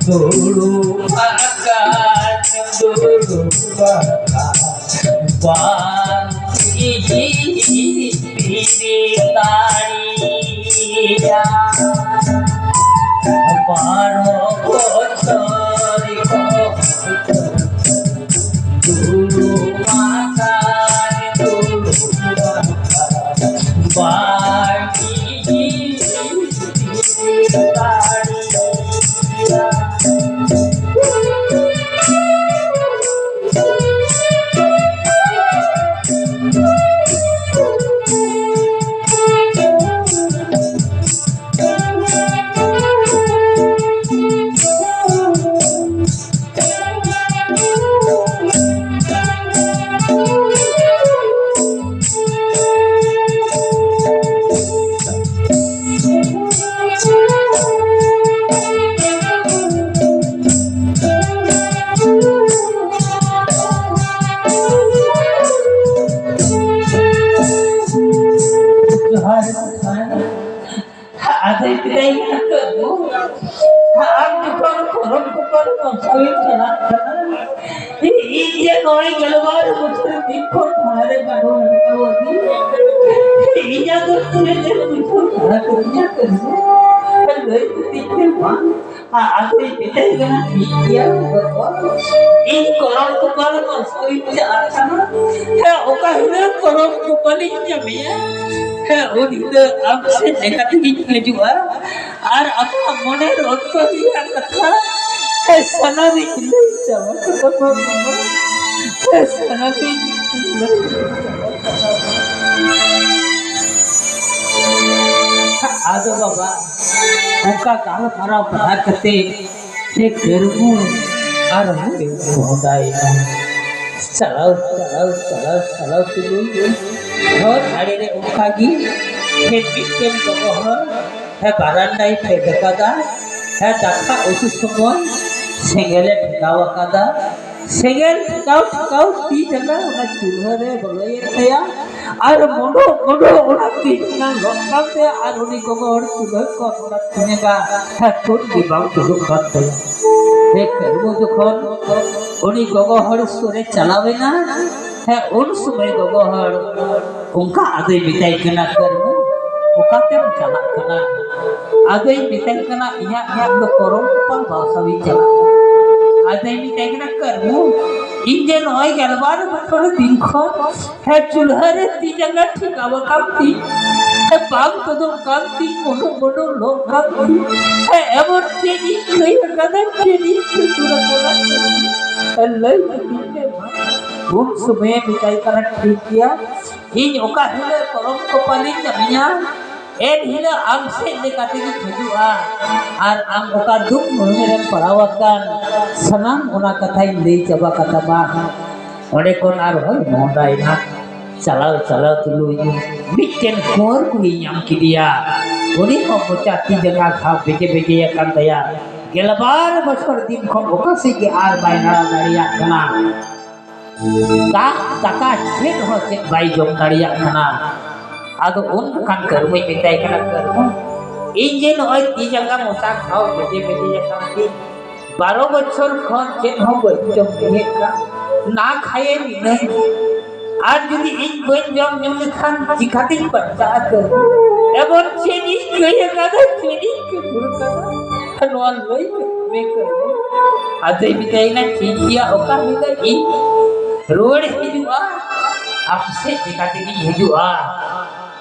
ᱫᱩᱲᱩᱵ ᱟᱠᱟᱱ, ᱫᱩᱲᱩᱵ ᱟᱠᱟᱱ, ᱵᱟᱝ ᱵᱤᱨᱤᱫ ᱫᱟᱲᱮᱭᱟᱜ᱾ ᱵᱟᱨᱚ ᱵᱚᱪᱷᱚᱨ ᱠᱷᱚᱱ ᱫᱩᱲᱩᱵ ᱟᱠᱟᱱ, ᱫᱩᱲᱩᱵ ᱟᱠᱟᱱ, ᱵᱟᱝ ᱵᱤᱨᱤᱫ ᱫᱟᱲᱮᱭᱟᱜ᱾ ᱡᱚᱦᱟᱨ ᱜᱮ᱾ ᱟᱫᱚᱭ ᱢᱮᱛᱟᱭ ᱠᱟᱱᱟ, "ᱵᱟᱹᱵᱩ, ᱟᱢ ᱡᱚᱠᱷᱚᱱ ᱯᱚᱨᱚᱵᱽ ᱡᱚᱠᱷᱚᱱ ᱵᱚᱸᱥᱟᱣᱤᱢ ᱪᱟᱞᱟᱜ ᱠᱟᱱᱟ, ᱱᱚᱜᱼᱚᱭ ᱜᱮᱞᱵᱟᱨ ᱵᱚᱪᱷᱚᱨ ᱫᱤᱱ ᱠᱷᱚᱱ ᱛᱷᱟᱱᱟ ᱨᱮ ᱵᱟᱹᱱᱩᱜ ᱟᱠᱟᱫᱤᱧᱟ᱾ ᱤᱧᱟᱹᱜ ᱫᱚ ᱪᱮᱫ ᱮᱢ ᱵᱩᱡᱷᱟᱹᱣ ᱫᱟᱲᱮᱭᱟᱜ ᱠᱟᱱᱟ? ᱞᱟᱹᱭ ᱠᱟᱛᱮ ᱪᱮᱫ ᱵᱟᱝ? ᱟ-, ᱟᱫᱚᱭ ᱢᱮᱛᱟᱭ ᱠᱟᱱᱟ, "ᱴᱷᱤᱠ ᱜᱮᱭᱟ ᱵᱟᱵᱟ, ᱤᱧ ᱠᱚᱨᱚᱢ ᱠᱚᱯᱟᱞ ᱢᱚᱥᱠᱚᱨᱤᱧ ᱪᱟᱞᱟᱜ ᱠᱟᱱᱟ᱾ ᱦᱮᱸ, ᱚᱠᱟ ᱦᱤᱞᱳᱜ ᱠᱚᱨᱚᱢ ᱠᱚᱯᱟᱞᱤᱧ ᱧᱟᱢᱮᱭᱟ, ᱦᱮᱸ, ᱩᱱ ᱦᱤᱞᱳᱜ ᱟᱢ ᱥᱮᱫ ᱞᱮᱠᱟ ᱛᱮᱜᱤᱧ ᱦᱤᱡᱩᱜᱼᱟ᱾ ᱟᱨ ᱟᱢᱟᱜ ᱢᱚᱱᱮᱨ ᱚᱱᱛᱚᱨ ᱨᱮᱭᱟᱜ ᱠᱟᱛᱷᱟ, ᱦᱮᱸ, ᱥᱟᱱᱟᱢᱤᱧ ᱞᱟᱹᱭ ᱪᱟᱵᱟ ᱠᱟᱛᱟᱢᱟ ᱵᱟᱵᱟ᱾ ᱦᱮᱸ, ᱥᱟᱱᱟᱢᱤᱧ ᱞᱟᱹᱭ ᱪᱟᱵᱟ ᱠᱟᱛᱟᱢᱟ᱾" ᱟᱫᱚ ᱵᱟᱵᱟ, ᱚᱱᱠᱟ ᱜᱟᱞᱢᱟᱨᱟᱣ ᱵᱟᱲᱟ ᱠᱟᱛᱮ ᱥᱮ ᱠᱟᱹᱨᱢᱩ ᱟᱨᱦᱚᱸ ᱢᱚᱦᱰᱟᱭᱮᱱᱟ᱾ ᱪᱟᱞᱟᱣ, ᱪᱟᱞᱟᱣ, ᱪᱟᱞᱟᱣ, ᱪᱟᱞᱟᱣ ᱛᱩᱞᱩᱡ ᱦᱚᱨ ᱟᱲᱮ ᱨᱮ ᱚᱱᱠᱟ ᱜᱮ ᱥᱮ ᱢᱤᱫᱴᱮᱱ ᱜᱚᱜᱚ ᱦᱚᱲ ᱦᱮᱸ ᱵᱟᱨᱟᱱᱰᱟᱭ ᱯᱷᱮᱰ ᱟᱠᱟᱫᱟ᱾ ᱦᱮᱸ ᱫᱟᱠᱟ ᱩᱛᱩ ᱥᱚᱢᱚᱭ ᱥᱮᱸᱜᱮᱞᱮ ᱴᱷᱮᱠᱟᱣ ᱟᱠᱟᱫᱟ᱾ ᱥᱮᱸᱜᱮᱞ ᱴᱷᱮᱠᱟᱣ ᱴᱷᱮᱠᱟᱣ ᱛᱤ ᱡᱟᱸᱜᱟ ᱚᱱᱟ ᱪᱩᱞᱦᱟᱹ ᱨᱮ ᱵᱚᱞᱚᱭᱮᱱ ᱛᱟᱭᱟ᱾ ᱟᱨ ᱢᱚᱰᱚ ᱢᱚᱰᱚ ᱚᱱᱟ ᱛᱤ ᱡᱟᱸᱜᱟ ᱞᱚᱜ ᱠᱟᱱ ᱛᱟᱭᱟ᱾ ᱟᱨ ᱩᱱᱤ ᱜᱚᱜᱚ ᱦᱚᱲ ᱪᱩᱞᱦᱟᱹ ᱠᱷᱚᱱ ᱚᱱᱟ ᱛᱤ ᱡᱟᱸᱜᱟ ᱦᱮᱸ ᱛᱩᱫ ᱜᱮ ᱵᱟᱝ ᱛᱩᱫᱩᱜ ᱠᱟᱱ ᱛᱟᱭᱟ᱾ ᱦᱮᱸ ᱠᱟᱹᱨᱢᱩ ᱡᱚᱠᱷᱚᱱ ᱩᱱᱤ ᱜᱚᱜᱚ ᱦᱚᱲ ᱥᱩᱨ ᱮ ᱪᱟᱞᱟᱣ ᱮᱱᱟ, ᱦᱮᱸ ᱩᱱ ᱥᱚᱢᱚᱭ ᱜᱚᱜᱚ ᱦᱚᱲ ᱚᱱᱠᱟ ᱟᱫᱚᱭ ᱢᱮᱛᱟᱭ ᱠᱟᱱᱟ, "ᱠᱟᱹᱨᱢᱩ, ᱚᱠᱟᱛᱮᱢ ᱪᱟᱞᱟᱜ ᱠᱟᱱᱟ?" ᱟᱫᱚᱭ ᱢᱮᱛᱟᱭ ᱠᱟᱱᱟ, "ᱤᱧᱟᱹᱜ ᱧᱮᱞ ᱫᱚ ᱠᱚᱨᱚᱢ ᱠᱚᱯᱟᱞ ᱵᱟᱥᱟᱣᱤᱧ ᱪᱟᱞᱟᱜ ᱠᱟᱱᱟ᱾" ᱟᱫᱚᱭ ᱢᱮᱛᱟᱭ ᱠᱟᱱᱟ, "ᱠᱟᱹᱨᱢᱩ, ᱤᱧ ᱡᱮ ᱱᱚᱜᱼᱚᱭ ᱜᱮᱞᱵᱟᱨ ᱵᱚᱪᱷᱚᱨ ᱫᱤᱱ ᱠᱷᱚᱱ ᱦᱮᱸ ᱪᱩᱞᱦᱟᱹ ᱨᱮ ᱛᱤ ᱡᱟᱸᱜᱟ ᱴᱷᱤᱠᱟᱣ ᱟᱠᱟᱱ ᱛᱤᱧ, ᱦᱮᱸ ᱵᱟᱝ ᱛᱩᱫᱩᱜ ᱠᱟᱱ ᱛᱤᱧ, ᱢᱩᱰᱩ ᱢᱩᱰᱩ ᱞᱚᱜ ᱠᱟᱱ ᱛᱤᱧ, ᱦᱮᱸ ᱮᱢᱚᱱ ᱪᱮᱫ ᱤᱧ ᱠᱟᱹᱭ ᱟᱠᱟᱫᱟ, ᱪᱮᱫ ᱤᱧ ᱠᱷᱟᱹᱛᱩᱨ ᱟᱠᱟᱫᱟ, ᱦᱮᱸ ᱞᱟᱹᱭ ᱤᱫᱤᱧ ᱢᱮ ᱢᱟ᱾" ᱩᱱ ᱥᱚᱢᱚᱭᱮ ᱢᱮᱛᱟᱭ ᱠᱟᱱᱟ, ᱴᱷᱤᱠ ᱜᱮᱭᱟ, ᱤᱧ ᱚᱠᱟ ᱦᱤᱞᱳᱜ ᱠᱚᱨᱚᱢ ᱠᱚᱯᱟᱞᱤᱧ ᱧᱟᱢᱮᱭᱟ, ᱮᱱ ᱦᱤᱞᱳᱜ ᱟᱢ ᱥᱮᱫ ᱞᱮᱠᱟ ᱛᱮᱜᱤᱧ ᱦᱤᱡᱩᱜᱼᱟ᱾ ᱟᱨ ᱟᱢ ᱚᱠᱟ ᱫᱩᱠ ᱢᱩᱦᱤᱢ ᱨᱮᱢ ᱯᱟᱲᱟᱣ ᱟᱠᱟᱱ, ᱥᱟᱱᱟᱢ ᱚᱱᱟ ᱠᱟᱛᱷᱟᱧ ᱞᱟᱹᱭ ᱪᱟᱵᱟ ᱠᱟᱛᱟᱢᱟ᱾ ᱚᱸᱰᱮ ᱠᱷᱚᱱ ᱟᱨᱦᱚᱸᱭ ᱢᱚᱦᱰᱟᱭᱮᱱᱟ᱾ ᱪᱟᱞᱟᱣ ᱪᱟᱞᱟᱣ ᱛᱩᱞᱩᱡ ᱢᱤᱫᱴᱮᱱ ᱠᱩᱸᱣᱟᱹᱨ ᱠᱩᱲᱤᱭ ᱧᱟᱢ ᱠᱮᱫᱮᱭᱟ᱾ ᱩᱱᱤ ᱦᱚᱸ ᱢᱚᱪᱟ ᱛᱤ ᱡᱟᱸᱜᱟ ᱜᱷᱟᱣ ᱵᱮᱡᱮ ᱵᱮᱡᱮ ᱟᱠᱟᱱ ᱛᱟᱭᱟ᱾ ᱜᱮᱞᱵᱟᱨ ᱵᱚᱪᱷᱚᱨ ᱫᱤᱱ ᱠᱷᱚᱱ ᱚᱠᱟ ᱥᱮᱫ ᱜᱮ ᱟᱨ ᱵᱟᱭ ᱫᱟᱬᱟ ᱫᱟᱲᱮᱭᱟᱜ ᱠᱟᱱᱟ᱾ ᱫᱟᱜ ᱫᱟᱠᱟ ᱪᱮᱫ ᱦᱚᱸ ᱪᱮᱫ ᱵᱟᱭ ᱡᱚᱢ ᱫᱟᱲᱮᱭᱟᱜ ᱠᱟᱱᱟ᱾ ᱟᱫᱚ ᱩᱱ ᱡᱚᱠᱷᱟᱱ ᱠᱟᱹᱨᱢᱩᱭ ᱢᱮᱛᱟᱭ ᱠᱟᱱᱟ, ᱠᱟᱹᱨᱢᱩ, ᱤᱧ ᱡᱮ ᱱᱚᱜᱼᱚᱭ ᱛᱤ ᱡᱟᱸᱜᱟ ᱢᱚᱪᱟ ᱜᱷᱟᱣ ᱵᱮᱡᱮ ᱵᱮᱡᱮ ᱟᱠᱟᱱ ᱛᱤᱧ, ᱵᱟᱨᱚ ᱵᱚᱪᱷᱚᱨ ᱠᱷᱚᱱ ᱪᱮᱫ ᱦᱚᱸ ᱵᱟᱹᱧ ᱡᱚᱢ ᱧᱩᱭᱮᱫ ᱠᱟᱱ, ᱱᱟ ᱠᱷᱟᱭᱮ ᱱᱤᱱᱟᱹᱝ᱾ ᱟᱨ ᱡᱩᱫᱤ ᱤᱧ ᱵᱟᱹᱧ ᱡᱚᱢ ᱧᱩ ᱞᱮᱠᱷᱟᱱ ᱪᱤᱠᱟᱹᱛᱤᱧ ᱵᱟᱧᱪᱟᱜᱼᱟ ᱠᱟᱹᱨᱢᱩ? ᱮᱢᱚᱱ ᱪᱮᱫ ᱤᱧ ᱠᱟᱹᱭ ᱟᱠᱟᱫᱟ, ᱪᱮᱫ ᱤᱧ ᱠᱟᱹᱢᱤ ᱟᱠᱟᱫᱟ? ᱱᱚᱣᱟ ᱞᱟᱹᱭ ᱢᱮ ᱠᱟᱹᱨᱢᱩ᱾ ᱟᱫᱚᱭ ᱢᱮᱛᱟᱭ ᱠᱟᱱᱟ, ᱴᱷᱤᱠ ᱜᱮᱭᱟ, ᱚᱠᱟ ᱦᱤᱞᱳᱜ ᱤᱧ ᱨᱩᱣᱟᱹᱲ ᱦᱤᱡᱩᱜᱼᱟ, ᱟᱢ ᱥᱮᱫ ᱪᱤᱠᱟᱹ ᱛᱮᱜᱤᱧ ᱦᱤᱡᱩᱜᱼᱟ?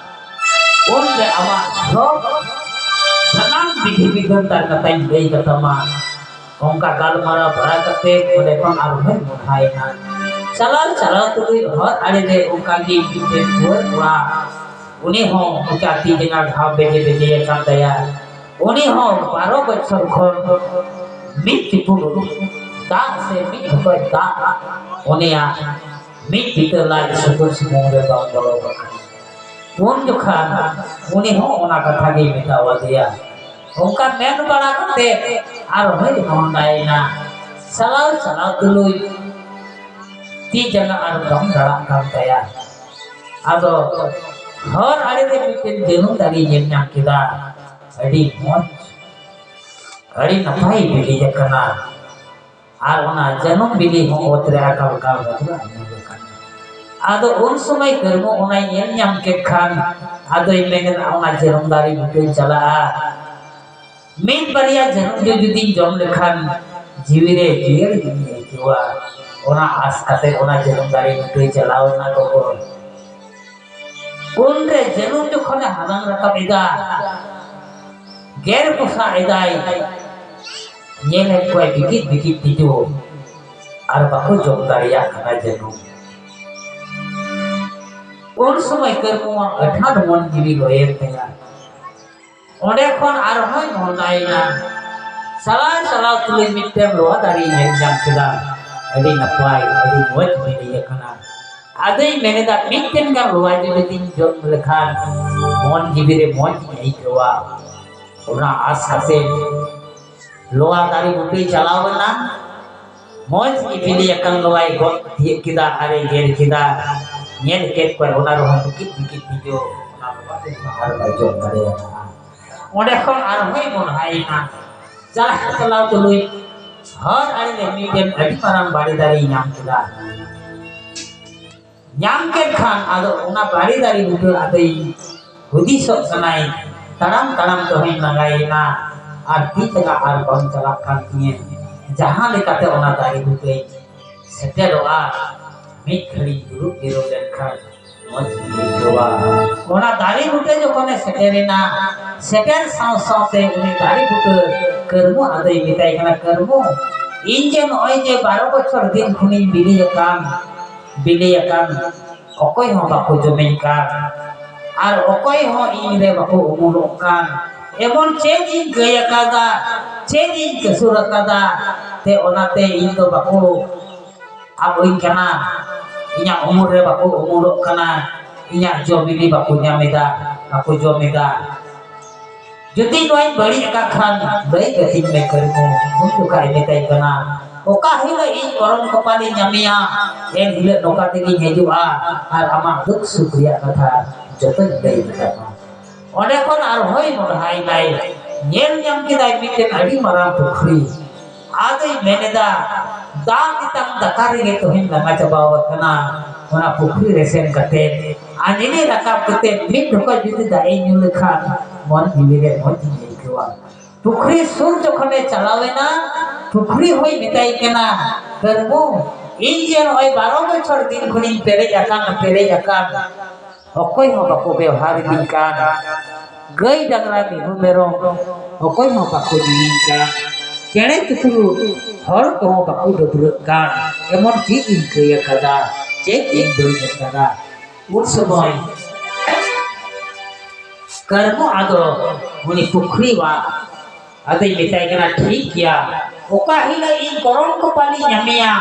ᱩᱱᱨᱮ ᱟᱢᱟᱜ ᱥᱚᱵ ᱥᱟᱱᱟᱢ ᱵᱤᱫᱷᱤ ᱵᱤᱫᱷᱟᱹᱱ ᱛᱟᱨ ᱠᱟᱛᱷᱟᱧ ᱞᱟᱹᱭ ᱠᱟᱛᱟᱢᱟ᱾ ᱚᱱᱠᱟ ᱜᱟᱞᱢᱟᱨᱟᱣ ᱵᱟᱲᱟ ᱠᱟᱛᱮ ᱚᱸᱰᱮ ᱠᱷᱚᱱ ᱟᱨᱦᱚᱸᱭ ᱢᱚᱦᱰᱟᱭᱮᱱᱟ᱾ ᱪᱟᱞᱟᱣ ᱪᱟᱞᱟᱣ ᱛᱩᱞᱩᱡ ᱦᱚᱨ ᱟᱲᱮ ᱨᱮ ᱚᱱᱠᱟ ᱜᱮ ᱢᱤᱫᱴᱮᱱ ᱴᱩᱣᱟᱹᱨ ᱠᱚᱲᱟ, ᱩᱱᱤ ᱦᱚᱸ ᱢᱚᱪᱟ ᱛᱤ ᱡᱟᱸᱜᱟ ᱜᱷᱟᱣ ᱵᱮᱡᱮ ᱵᱮᱡᱮ ᱟᱠᱟᱱ ᱛᱟᱭᱟ᱾ ᱩᱱᱤ ᱦᱚᱸ ᱵᱟᱨᱚ ᱵᱚᱪᱷᱚᱨ ᱠᱷᱚᱱ ᱢᱤᱫ ᱪᱩᱯᱩᱫ ᱫᱟᱜ ᱥᱮ ᱢᱤᱫ ᱦᱚᱯᱚᱡ ᱫᱟᱜ ᱩᱱᱤᱭᱟᱜ ᱢᱤᱫ ᱵᱤᱛᱟᱹ ᱞᱟᱡ ᱥᱩᱢᱩᱝ ᱥᱩᱢᱩᱝ ᱨᱮ ᱵᱟᱝ ᱵᱚᱞᱚ ᱠᱟᱱᱟ᱾ ᱩᱱ ᱡᱚᱠᱷᱟᱱ ᱩᱱᱤ ᱦᱚᱸ ᱚᱱᱟ ᱠᱟᱛᱷᱟ ᱜᱮᱭ ᱢᱮᱛᱟ ᱟᱫᱮᱭᱟ᱾ ᱚᱱᱠᱟ ᱢᱮᱱ ᱵᱟᱲᱟ ᱠᱟᱛᱮ ᱟᱨᱦᱚᱸᱭ ᱢᱚᱦᱰᱟᱭᱮᱱᱟ᱾ ᱪᱟᱞᱟᱣ ᱪᱟᱞᱟᱣ ᱛᱩᱞᱩᱡ ᱛᱤ ᱡᱟᱸᱜᱟ ᱟᱨ ᱵᱟᱝ ᱨᱟᱲᱟᱜ ᱠᱟᱱ ᱛᱟᱭᱟ᱾ ᱟᱫᱚ ᱦᱚᱨ ᱟᱲᱮ ᱨᱮ ᱢᱤᱫᱴᱮᱱ ᱡᱟᱹᱱᱩᱢ ᱫᱟᱨᱮ ᱧᱮᱞ ᱧᱟᱢ ᱠᱮᱫᱟ᱾ ᱟᱹᱰᱤ ᱢᱚᱡᱽ, ᱟᱹᱰᱤ ᱱᱟᱯᱟᱭ ᱵᱤᱞᱤ ᱟᱠᱟᱱᱟ᱾ ᱟᱨ ᱚᱱᱟ ᱡᱟᱹᱱᱩᱢ ᱵᱤᱞᱤ ᱦᱚᱸ ᱚᱛ ᱨᱮ ᱟᱠᱟᱞ ᱟᱠᱟᱞ ᱧᱩᱨᱩᱜ ᱠᱟᱱᱟ᱾ ᱟᱫᱚ ᱩᱱ ᱥᱚᱢᱚᱭ ᱠᱟᱹᱨᱢᱩ ᱚᱱᱟᱭ ᱧᱮᱞ ᱧᱟᱢ ᱠᱮᱫ ᱠᱷᱟᱱ, ᱟᱫᱚᱭ ᱢᱮᱱᱮᱫᱟ, ᱚᱱᱟ ᱡᱟᱹᱱᱩᱢ ᱫᱟᱨᱮ ᱵᱩᱴᱟᱹᱧ ᱪᱟᱞᱟᱜᱼᱟ, ᱢᱤᱫ ᱵᱟᱨᱭᱟ ᱡᱟᱹᱱᱩᱢ ᱡᱚ ᱡᱩᱫᱤᱧ ᱡᱚᱢ ᱞᱮᱠᱷᱟᱱ ᱡᱤᱣᱤ ᱨᱮ ᱡᱤᱭᱟᱹᱲ ᱜᱤᱧ ᱟᱹᱭᱠᱟᱹᱣᱟ᱾ ᱚᱱᱟ ᱟᱥ ᱠᱟᱛᱮ ᱚᱱᱟ ᱡᱟᱹᱱᱩᱢ ᱫᱟᱨᱮ ᱵᱩᱴᱟᱹᱭ ᱪᱟᱞᱟᱣ ᱮᱱᱟ ᱜᱚᱜᱚ᱾ ᱩᱱᱨᱮ ᱡᱟᱹᱱᱩᱢ ᱡᱚᱠᱷᱚᱱᱮ ᱦᱟᱞᱟᱝ ᱨᱟᱠᱟᱵ ᱮᱫᱟ, ᱜᱮᱨ ᱯᱚᱥᱟᱜ ᱮᱫᱟᱭ, ᱧᱮᱞᱮᱫ ᱠᱚᱣᱟᱭ ᱵᱤᱠᱤᱴ ᱵᱤᱠᱤᱴ ᱛᱤᱡᱩ, ᱟᱨ ᱵᱟᱠᱚ ᱡᱚᱢ ᱫᱟᱲᱮᱭᱟᱜ ᱠᱟᱱᱟ ᱡᱟᱹᱱᱩᱢ᱾ ᱩᱱ ᱥᱚᱢᱚᱭ ᱠᱟᱹᱨᱢᱩᱣᱟᱜ ᱟᱹᱰᱤ ᱟᱸᱴ ᱢᱚᱱ ᱡᱤᱣᱤ ᱞᱚᱭᱮᱱ ᱛᱟᱭᱟ᱾ ᱚᱸᱰᱮ ᱠᱷᱚᱱ ᱟᱨᱦᱚᱸᱭ ᱢᱚᱦᱰᱟᱭᱮᱱᱟ᱾ ᱪᱟᱞᱟᱣ ᱪᱟᱞᱟᱣ ᱛᱩᱞᱩᱡ ᱢᱤᱫᱴᱮᱱ ᱞᱚᱣᱟ ᱫᱟᱨᱮᱭ ᱧᱮᱞ ᱧᱟᱢ ᱠᱮᱫᱟ᱾ ᱟᱹᱰᱤ ᱱᱟᱯᱟᱭ, ᱟᱹᱰᱤ ᱢᱚᱡᱽ ᱵᱤᱞᱤ ᱟᱠᱟᱱᱟ᱾ ᱟᱫᱚᱭ ᱢᱮᱱᱮᱫᱟ, ᱢᱤᱫᱴᱮᱱ ᱜᱟᱱ ᱞᱚᱣᱟ ᱡᱩᱫᱤᱧ ᱡᱚᱢ ᱞᱮᱠᱷᱟᱱ ᱢᱚᱱ ᱡᱤᱣᱤ ᱨᱮ ᱢᱚᱡᱽ ᱤᱧ ᱟᱹᱭᱠᱟᱹᱣᱟ᱾ ᱚᱱᱟ ᱟᱥ ᱠᱟᱛᱮ ᱞᱚᱣᱟ ᱫᱟᱨᱮ ᱵᱩᱴᱟᱹᱭ ᱪᱟᱞᱟᱣ ᱮᱱᱟ᱾ ᱢᱚᱡᱽ ᱜᱮ ᱵᱤᱞᱤ ᱟᱠᱟᱱ ᱞᱚᱣᱟᱭ ᱜᱚᱫ ᱛᱤᱭᱳᱜ ᱠᱮᱫᱟ ᱟᱨᱮ ᱜᱮᱨ ᱠᱮᱫᱟ᱾ ᱧᱮᱞ ᱠᱮᱫ ᱠᱚᱣᱟᱭ ᱚᱱᱟ ᱨᱮᱦᱚᱸ ᱵᱤᱠᱤᱴ ᱵᱤᱠᱤᱴ ᱛᱤᱡᱩ᱾ ᱚᱱᱟ ᱞᱚᱣᱟ ᱛᱮ ᱟᱨ ᱵᱟᱭ ᱡᱚᱢ ᱫᱟᱲᱮᱭᱟᱜᱼᱟ᱾ ᱚᱸᱰᱮ ᱠᱷᱚᱱ ᱟᱨᱦᱚᱸᱭ ᱢᱚᱦᱰᱟᱭᱮᱱᱟ᱾ ᱪᱟᱞᱟᱣ ᱪᱟᱞᱟᱣ ᱛᱩᱞᱩᱡ ᱦᱚᱨ ᱟᱲᱮ ᱨᱮ ᱢᱤᱫᱴᱮᱱ ᱟᱹᱰᱤ ᱢᱟᱨᱟᱝ ᱵᱟᱲᱮ ᱫᱟᱨᱮᱭ ᱧᱟᱢ ᱠᱮᱫᱟ᱾ ᱧᱟᱢ ᱠᱮᱫ ᱠᱷᱟᱱ ᱟᱫᱚ ᱚᱱᱟ ᱵᱟᱲᱮ ᱫᱟᱨᱮ ᱵᱩᱴᱟᱹ ᱟᱫᱚᱭ ᱦᱩᱫᱤᱥᱚᱜ ᱠᱟᱱᱟᱭ, ᱛᱟᱲᱟᱢ ᱛᱟᱲᱟᱢ ᱛᱮᱦᱚᱧ ᱞᱟᱸᱜᱟᱭᱮᱱᱟ ᱟᱨ ᱛᱤ ᱡᱟᱸᱜᱟ ᱟᱨ ᱵᱟᱝ ᱪᱟᱞᱟᱜ ᱠᱟᱱ ᱛᱤᱧᱟᱹ᱾ ᱡᱟᱦᱟᱸ ᱞᱮᱠᱟᱛᱮ ᱚᱱᱟ ᱫᱟᱨᱮ ᱵᱩᱴᱟᱹᱧ ᱥᱮᱴᱮᱨᱚᱜᱼᱟ, ᱢᱤᱫ ᱜᱷᱟᱹᱲᱤᱡ ᱫᱩᱲᱩᱵ ᱡᱤᱨᱟᱹᱣ ᱞᱮᱱᱠᱷᱟᱱ ᱢᱚᱡᱽ ᱜᱮᱧ ᱟᱹᱭᱠᱟᱹᱣᱟ᱾ ᱚᱱᱟ ᱫᱟᱨᱮ ᱵᱩᱴᱟᱹ ᱡᱚᱠᱷᱚᱱᱮ ᱥᱮᱴᱮᱨᱮᱱᱟ, ᱥᱮᱴᱮᱨ ᱥᱟᱶ ᱥᱟᱶᱛᱮ ᱩᱱᱤ ᱫᱟᱨᱮ ᱵᱩᱴᱟᱹ ᱠᱟᱹᱨᱢᱩ ᱟᱫᱚᱭ ᱢᱮᱛᱟᱭ ᱠᱟᱱᱟ, "ᱠᱟᱹᱨᱢᱩ, ᱤᱧ ᱡᱮ ᱱᱚᱜᱼᱚᱭ ᱡᱮ ᱵᱟᱨᱚ ᱵᱚᱪᱷᱚᱨ ᱫᱤᱱ ᱠᱷᱚᱱᱤᱧ ᱵᱤᱞᱤ ᱟᱠᱟᱱ, ᱵᱤᱞᱤ ᱟᱠᱟᱱ, ᱚᱠᱚᱭ ᱦᱚᱸ ᱵᱟᱠᱚ ᱡᱚᱢᱤᱧ ᱠᱟᱱ, ᱟᱨ ᱚᱠᱚᱭ ᱦᱚᱸ ᱤᱧ ᱨᱮ ᱵᱟᱠᱚ ᱩᱢᱩᱞᱚᱜ ᱠᱟᱱ, ᱮᱢᱚᱱ ᱪᱮᱫ ᱤᱧ ᱠᱟᱹᱭ ᱟᱠᱟᱫᱟ, ᱪᱮᱫ ᱤᱧ ᱠᱟᱹᱥᱩᱨ ᱟᱠᱟᱫᱟ, ᱛᱮ ᱚᱱᱟᱛᱮ ᱤᱧ ᱫᱚ ᱵᱟᱠᱚ ᱟᱵᱚᱧ ᱠᱟᱱᱟ, ᱤᱧᱟᱹᱜ ᱩᱢᱩᱞ ᱨᱮ ᱵᱟᱠᱚ ᱩᱢᱩᱞᱚᱜ ᱠᱟᱱᱟ, ᱤᱧᱟᱹᱜ ᱡᱚ ᱵᱤᱞᱤ ᱵᱟᱠᱚ ᱧᱟᱢ ᱮᱫᱟ, ᱵᱟᱠᱚ ᱡᱚᱢ ᱮᱫᱟ᱾ ᱡᱩᱫᱤ ᱱᱚᱣᱟᱧ ᱵᱟᱹᱲᱤᱡ ᱟᱠᱟᱫ ᱠᱷᱟᱱ ᱞᱟᱹᱭ ᱠᱟᱹᱛᱤᱧ ᱢᱮ ᱠᱟᱹᱨᱢᱩ", ᱩᱱ ᱡᱚᱠᱷᱟᱡ ᱢᱮᱛᱟᱭ ᱠᱟᱱᱟ, "ᱚᱠᱟ ᱦᱤᱞᱳᱜ ᱤᱧ ᱠᱚᱨᱚᱢ ᱠᱚᱯᱟᱞᱤᱧ ᱧᱟᱢᱮᱭᱟ, ᱮᱱ ᱦᱤᱞᱳᱜ ᱱᱚᱝᱠᱟ ᱛᱮᱜᱤᱧ ᱦᱤᱡᱩᱜᱼᱟ ᱟᱨ ᱟᱢᱟᱜ ᱫᱩᱠ ᱥᱩᱠ ᱨᱮᱭᱟᱜ ᱠᱟᱛᱷᱟ ᱡᱚᱛᱚᱧ ᱞᱟᱹᱭ ᱢᱮᱛᱟᱢᱟ᱾" ᱚᱸᱰᱮ ᱠᱷᱚᱱ ᱟᱨᱦᱚᱸᱭ ᱢᱚᱦᱰᱟᱭᱮᱱᱟᱭ, ᱧᱮᱞ ᱧᱟᱢ ᱠᱮᱫᱟᱭ ᱢᱤᱫᱴᱮᱱ ᱟᱹᱰᱤ ᱢᱟᱨᱟᱝ ᱯᱩᱠᱷᱨᱤ᱾ ᱟᱫᱚᱭ ᱢᱮᱱ ᱮᱫᱟ, "ᱫᱟᱜ ᱛᱮᱛᱟᱝ ᱫᱟᱠᱟ ᱨᱮᱜᱮ ᱛᱚᱦᱮᱧ ᱞᱟᱸᱜᱟ ᱪᱟᱵᱟᱣ ᱟᱠᱟᱱᱟ, ᱚᱱᱟ ᱯᱩᱠᱷᱨᱤ ᱨᱮ ᱥᱮᱱ ᱠᱟᱛᱮ ᱟᱸᱡᱮᱫ ᱨᱟᱠᱟᱵ ᱠᱟᱛᱮ ᱢᱤᱫ ᱰᱷᱚᱠᱚᱡ ᱡᱩᱫᱤ ᱫᱟᱜ ᱤᱧ ᱧᱩ ᱞᱮᱠᱷᱟᱱ ᱢᱚᱱ ᱡᱤᱣᱤ ᱨᱮ ᱢᱚᱡᱽ ᱤᱧ ᱟᱹᱭᱠᱟᱹᱣᱟ᱾" ᱯᱩᱠᱷᱨᱤ ᱥᱩᱨ ᱡᱚᱠᱷᱚᱱᱮ ᱪᱟᱞᱟᱣ ᱮᱱᱟ, ᱯᱩᱠᱷᱨᱤ ᱦᱚᱸᱭ ᱢᱮᱛᱟᱭ ᱠᱟᱱᱟ, "ᱠᱟᱹᱨᱢᱩ, ᱤᱧ ᱡᱮ ᱱᱚᱜᱼᱚᱭ ᱵᱟᱨᱚ ᱵᱚᱪᱷᱚᱨ ᱫᱤᱱ ᱠᱷᱚᱱᱤᱧ ᱯᱮᱨᱮᱡ ᱟᱠᱟᱱ, ᱯᱮᱨᱮᱡ ᱟᱠᱟᱱ, ᱚᱠᱚᱭ ᱦᱚᱸ ᱵᱟᱠᱚ ᱵᱮᱣᱦᱟᱨ ᱤᱫᱤᱧ ᱠᱟᱱ, ᱜᱟᱹᱭ ᱰᱟᱝᱨᱟ ᱢᱤᱦᱩ ᱢᱮᱨᱚᱢ ᱚᱠᱚᱭ ᱦᱚᱸ ᱵᱟᱠᱚ ᱧᱩᱭᱤᱧ ᱠᱟᱱ, ᱪᱮᱬᱮ ᱪᱤᱯᱨᱩ ᱦᱚᱲ ᱠᱚᱦᱚᱸ ᱵᱟᱠᱚ ᱰᱟᱹᱵᱽᱨᱟᱹᱜ ᱠᱟᱱ, ᱮᱢᱚᱱ ᱪᱮᱫ ᱤᱧ ᱠᱟᱹᱭ ᱟᱠᱟᱫᱟ, ᱪᱮᱫ ᱤᱧ ᱵᱟᱹᱲᱤᱡ ᱟᱠᱟᱫᱟ?" ᱩᱱ ᱥᱚᱢᱚᱭ ᱠᱟᱹᱨᱢᱩ ᱟᱫᱚ ᱩᱱᱤ ᱯᱩᱠᱷᱨᱤ ᱵᱟ ᱟᱫᱚᱭ ᱢᱮᱛᱟᱭ ᱠᱟᱱᱟ, "ᱴᱷᱤᱠ ᱜᱮᱭᱟ, ᱚᱠᱟ ᱦᱤᱞᱳᱜ ᱤᱧ ᱠᱚᱨᱚᱢ ᱠᱚᱯᱟᱞᱤᱧ ᱧᱟᱢᱮᱭᱟ,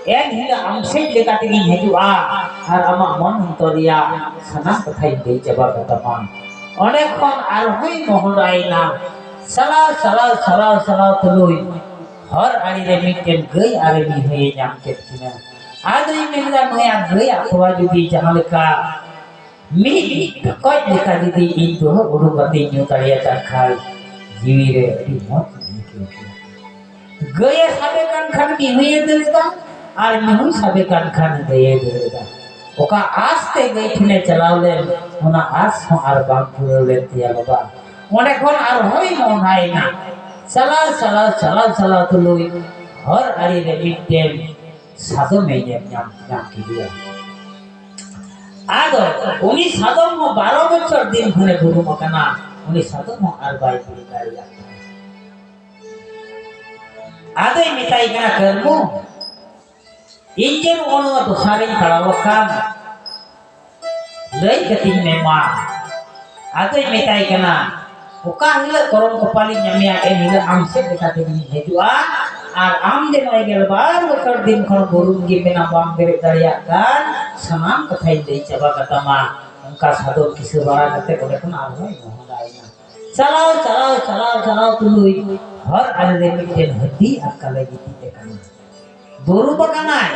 ᱮᱱ ᱦᱤᱞᱳᱜ ᱟᱢ ᱥᱮᱫ ᱞᱮᱠᱟ ᱛᱮᱜᱤᱧ ᱦᱤᱡᱩᱜᱼᱟ ᱟᱨ ᱟᱢᱟᱜ ᱢᱚᱱ ᱚᱱᱛᱚᱨ ᱨᱮᱭᱟᱜ ᱥᱟᱱᱟᱢ ᱠᱟᱛᱷᱟᱧ ᱞᱟᱹᱭ ᱪᱟᱵᱟ ᱠᱟᱛᱟᱢᱟ᱾" ᱚᱸᱰᱮ ᱠᱷᱚᱱ ᱟᱨᱦᱚᱸᱭ ᱢᱚᱦᱰᱟᱭᱮᱱᱟ᱾ ᱥᱟᱞᱟᱣ, ᱥᱟᱞᱟᱣ, ᱥᱟᱞᱟᱣ, ᱥᱟᱞᱟᱣ ᱛᱩᱞᱩᱡ ᱦᱚᱨ ᱟᱲᱮ ᱨᱮ ᱢᱤᱫᱴᱮᱱ ᱜᱟᱹᱭ ᱟᱨ ᱢᱤᱦᱩᱭ ᱧᱟᱢ ᱠᱮᱫ ᱠᱤᱱᱟ᱾ ᱟᱫᱚᱭ ᱢᱮᱱᱫᱟ, "ᱱᱩᱭᱟᱜ ᱜᱟᱹᱭᱟᱜ ᱛᱚᱣᱟ ᱡᱩᱫᱤ ᱡᱟᱦᱟᱸ ᱞᱮᱠᱟ ᱢᱤᱫ ᱰᱷᱚᱠᱚᱡ ᱞᱮᱠᱟ ᱡᱩᱫᱤ ᱤᱧ ᱫᱩᱦᱟᱹ ᱩᱰᱩᱠ ᱠᱟᱛᱮ ᱧᱩ ᱫᱟᱲᱮᱭᱟᱛᱟ ᱠᱷᱟᱡ, ᱡᱤᱣᱤ ᱨᱮ ᱟᱹᱰᱤ ᱢᱚᱡᱽ ᱤᱧ ᱟᱹᱭᱠᱟᱹᱣ ᱠᱮᱭᱟ᱾" ᱜᱟᱹᱭᱮ ᱥᱟᱵᱮ ᱠᱟᱱ ᱠᱷᱟᱱ ᱢᱤᱦᱩᱭᱮ ᱫᱟᱹᱲ ᱮᱫᱟ, ᱟᱨ ᱢᱤᱦᱩᱭ ᱥᱟᱵᱮ ᱠᱟᱱ ᱠᱷᱟᱱ ᱜᱟᱹᱭᱮ ᱫᱟᱹᱲ ᱮᱫᱟ᱾ ᱚᱠᱟ ᱟᱥ ᱛᱮ ᱜᱟᱹᱭ ᱴᱷᱮᱱᱮ ᱪᱟᱞᱟᱣ ᱞᱮᱱ, ᱚᱱᱟ ᱟᱥ ᱦᱚᱸ ᱟᱨ ᱵᱟᱝ ᱯᱩᱨᱟᱹᱣ ᱞᱮᱱ ᱛᱟᱭᱟ ᱵᱟᱵᱟ᱾ ᱚᱸᱰᱮ ᱠᱷᱚᱱ ᱟᱨᱦᱚᱸᱭ ᱢᱚᱦᱰᱟᱭᱮᱱᱟ᱾ ᱪᱟᱞᱟᱣ, ᱪᱟᱞᱟᱣ, ᱪᱟᱞᱟᱣ, ᱪᱟᱞᱟᱣ ᱛᱩᱞᱩᱡ ᱦᱚᱨ ᱟᱲᱮ ᱨᱮ ᱢᱤᱫᱴᱮᱱ ᱥᱟᱫᱚᱢᱮ ᱧᱮᱞ ᱧᱟᱢ, ᱧᱟᱢ ᱠᱮᱫᱮᱭᱟ᱾ ᱟᱫᱚ ᱩᱱᱤ ᱥᱟᱫᱚᱢ ᱦᱚᱸ ᱵᱟᱨᱚ ᱵᱚᱪᱷᱚᱨ ᱫᱤᱱ ᱠᱷᱚᱱᱮ ᱵᱩᱨᱩᱢ ᱟᱠᱟᱱᱟ᱾ ᱩᱱᱤ ᱥᱟᱫᱚᱢ ᱦᱚᱸ ᱟᱨ ᱵᱟᱭ ᱵᱩᱨᱩᱢ ᱫᱟᱲᱮᱭᱟᱜ ᱠᱟᱱᱟ᱾ ᱟᱫᱚᱭ ᱢᱮᱛᱟᱭ ᱠᱟᱱᱟ, "ᱠᱟᱹᱨᱢᱩ, ᱤᱧ ᱡᱮ ᱱᱚᱜᱼᱚ ᱱᱚᱣᱟ ᱫᱚᱥᱟᱨᱤᱧ ᱯᱟᱲᱟᱣ ᱟᱠᱟᱱ, ᱞᱟᱹᱭ ᱠᱟᱹᱛᱤᱧ ᱢᱮ ᱢᱟ᱾" ᱟᱫᱚᱭ ᱢᱮᱛᱟᱭ ᱠᱟᱱᱟ, "ᱚᱠᱟ ᱦᱤᱞᱳᱜ ᱠᱚᱨᱚᱢ ᱠᱚᱯᱟᱞᱤᱧ ᱧᱟᱢᱮᱭᱟ, ᱮᱱ ᱦᱤᱞᱳᱜ ᱟᱢ ᱥᱮᱫ ᱞᱮᱠᱟ ᱛᱮᱜᱤᱧ ᱦᱤᱡᱩᱜᱼᱟ᱾ ᱟᱨ ᱟᱢ ᱡᱮ ᱱᱚᱜᱼᱚᱭ ᱜᱮᱞᱵᱟᱨ ᱵᱚᱪᱷᱚᱨ ᱫᱤᱱ ᱠᱷᱚᱱ ᱵᱩᱨᱩᱢ ᱜᱮ ᱢᱮᱱᱟᱢ, ᱵᱟᱢ ᱵᱮᱨᱮᱫ ᱫᱟᱲᱮᱭᱟᱜ ᱠᱟᱱ, ᱥᱟᱱᱟᱢ ᱠᱟᱛᱷᱟᱧ ᱞᱟᱹᱭ ᱪᱟᱵᱟ ᱠᱟᱛᱟᱢᱟ᱾" ᱚᱱᱠᱟ ᱥᱟᱫᱚᱢ ᱠᱤᱥᱟᱹ ᱵᱟᱲᱟ ᱠᱟᱛᱮ ᱚᱸᱰᱮ ᱠᱷᱚᱱ ᱟᱨᱦᱚᱸᱭ ᱢᱚᱦᱰᱟᱭᱮᱱᱟ᱾ ᱪᱟᱞᱟᱣ, ᱪᱟᱞᱟᱣ, ᱪᱟᱞᱟᱣ, ᱪᱟᱞᱟᱣ ᱛᱩᱞᱩᱡ ᱦᱚᱨ ᱟᱲᱮ ᱨᱮ ᱢᱤᱫᱴᱮᱱ ᱦᱟᱹᱛᱤ ᱟᱨ ᱠᱟᱞᱮ ᱜᱤᱛᱤᱡ ᱟᱠᱟᱱᱟ᱾ ᱵᱩᱨᱩᱢ ᱟᱠᱟᱱᱟᱭ᱾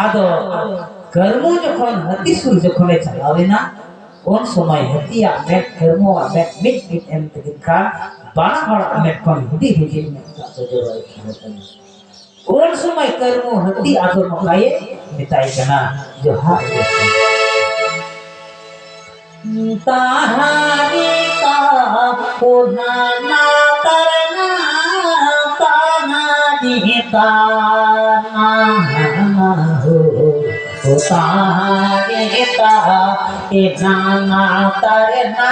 ᱟᱫᱚ ᱠᱟᱹᱨᱢᱩ ᱡᱚᱠᱷᱚᱱ ᱦᱟᱹᱛᱤ ᱥᱩᱨ ᱡᱚᱠᱷᱚᱱᱮ ᱪᱟᱞᱟᱣ ᱮᱱᱟ, ᱩᱱ ᱥᱚᱢᱚᱭ ᱦᱟᱹᱛᱤᱭᱟᱜ ᱢᱮᱫ ᱠᱟᱹᱨᱢᱩᱣᱟᱜ ᱢᱮᱫ ᱢᱤᱫ ᱢᱤᱫ ᱮᱱ ᱛᱟᱹᱠᱤᱱ ᱠᱷᱟᱱ, ᱵᱟᱱᱟ ᱦᱚᱲᱟᱜ ᱢᱮᱫ ᱠᱷᱚᱱ ᱦᱩᱰᱤᱧ ᱦᱩᱰᱤᱧ ᱢᱮᱫ ᱫᱟᱜ ᱫᱚ ᱡᱚᱨᱚᱭᱮᱫ ᱛᱟᱦᱮᱸ ᱠᱟᱱᱟ᱾ ᱩᱱ ᱥᱚᱢᱚᱭ ᱠᱟᱹᱨᱢᱩ ᱦᱟᱹᱛᱤ ᱟᱫᱚ ᱱᱚᱝᱠᱟᱭᱮ ᱢᱮᱛᱟᱭ ᱠᱟᱱᱟ, "ᱡᱚᱦᱟᱨ ᱜᱮ ᱛᱟᱦᱟᱨᱤ ᱛᱟ ᱠᱳᱱᱟᱱᱟ ᱛᱟᱨᱱᱟ ᱛᱟᱱᱟ ᱡᱤ ᱛᱟᱱᱟ ᱦᱳ, ᱛᱟᱦᱟᱨᱤ ᱛᱟ ᱮᱱᱟᱱᱟ ᱛᱟᱨᱱᱟ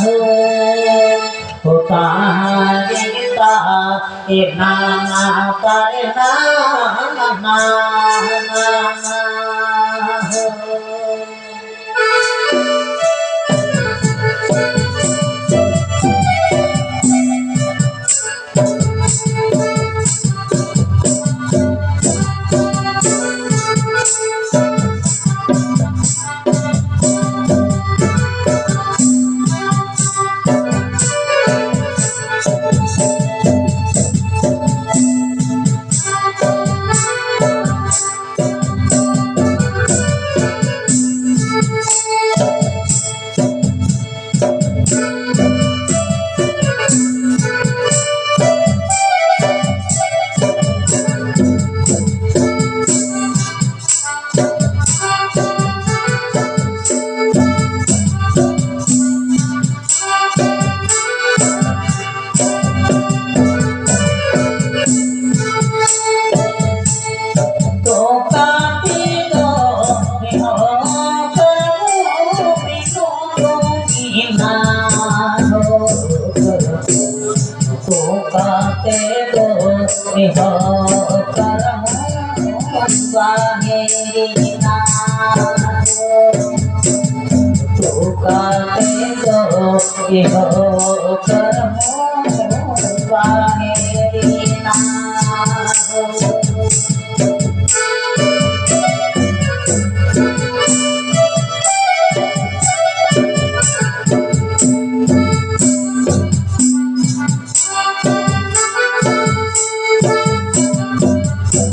ᱦᱳ, ᱛᱟᱦᱟᱨᱤ ᱛᱟ ᱮᱱᱟᱱᱟ ᱛᱟᱨᱱᱟ ᱦᱳ᱾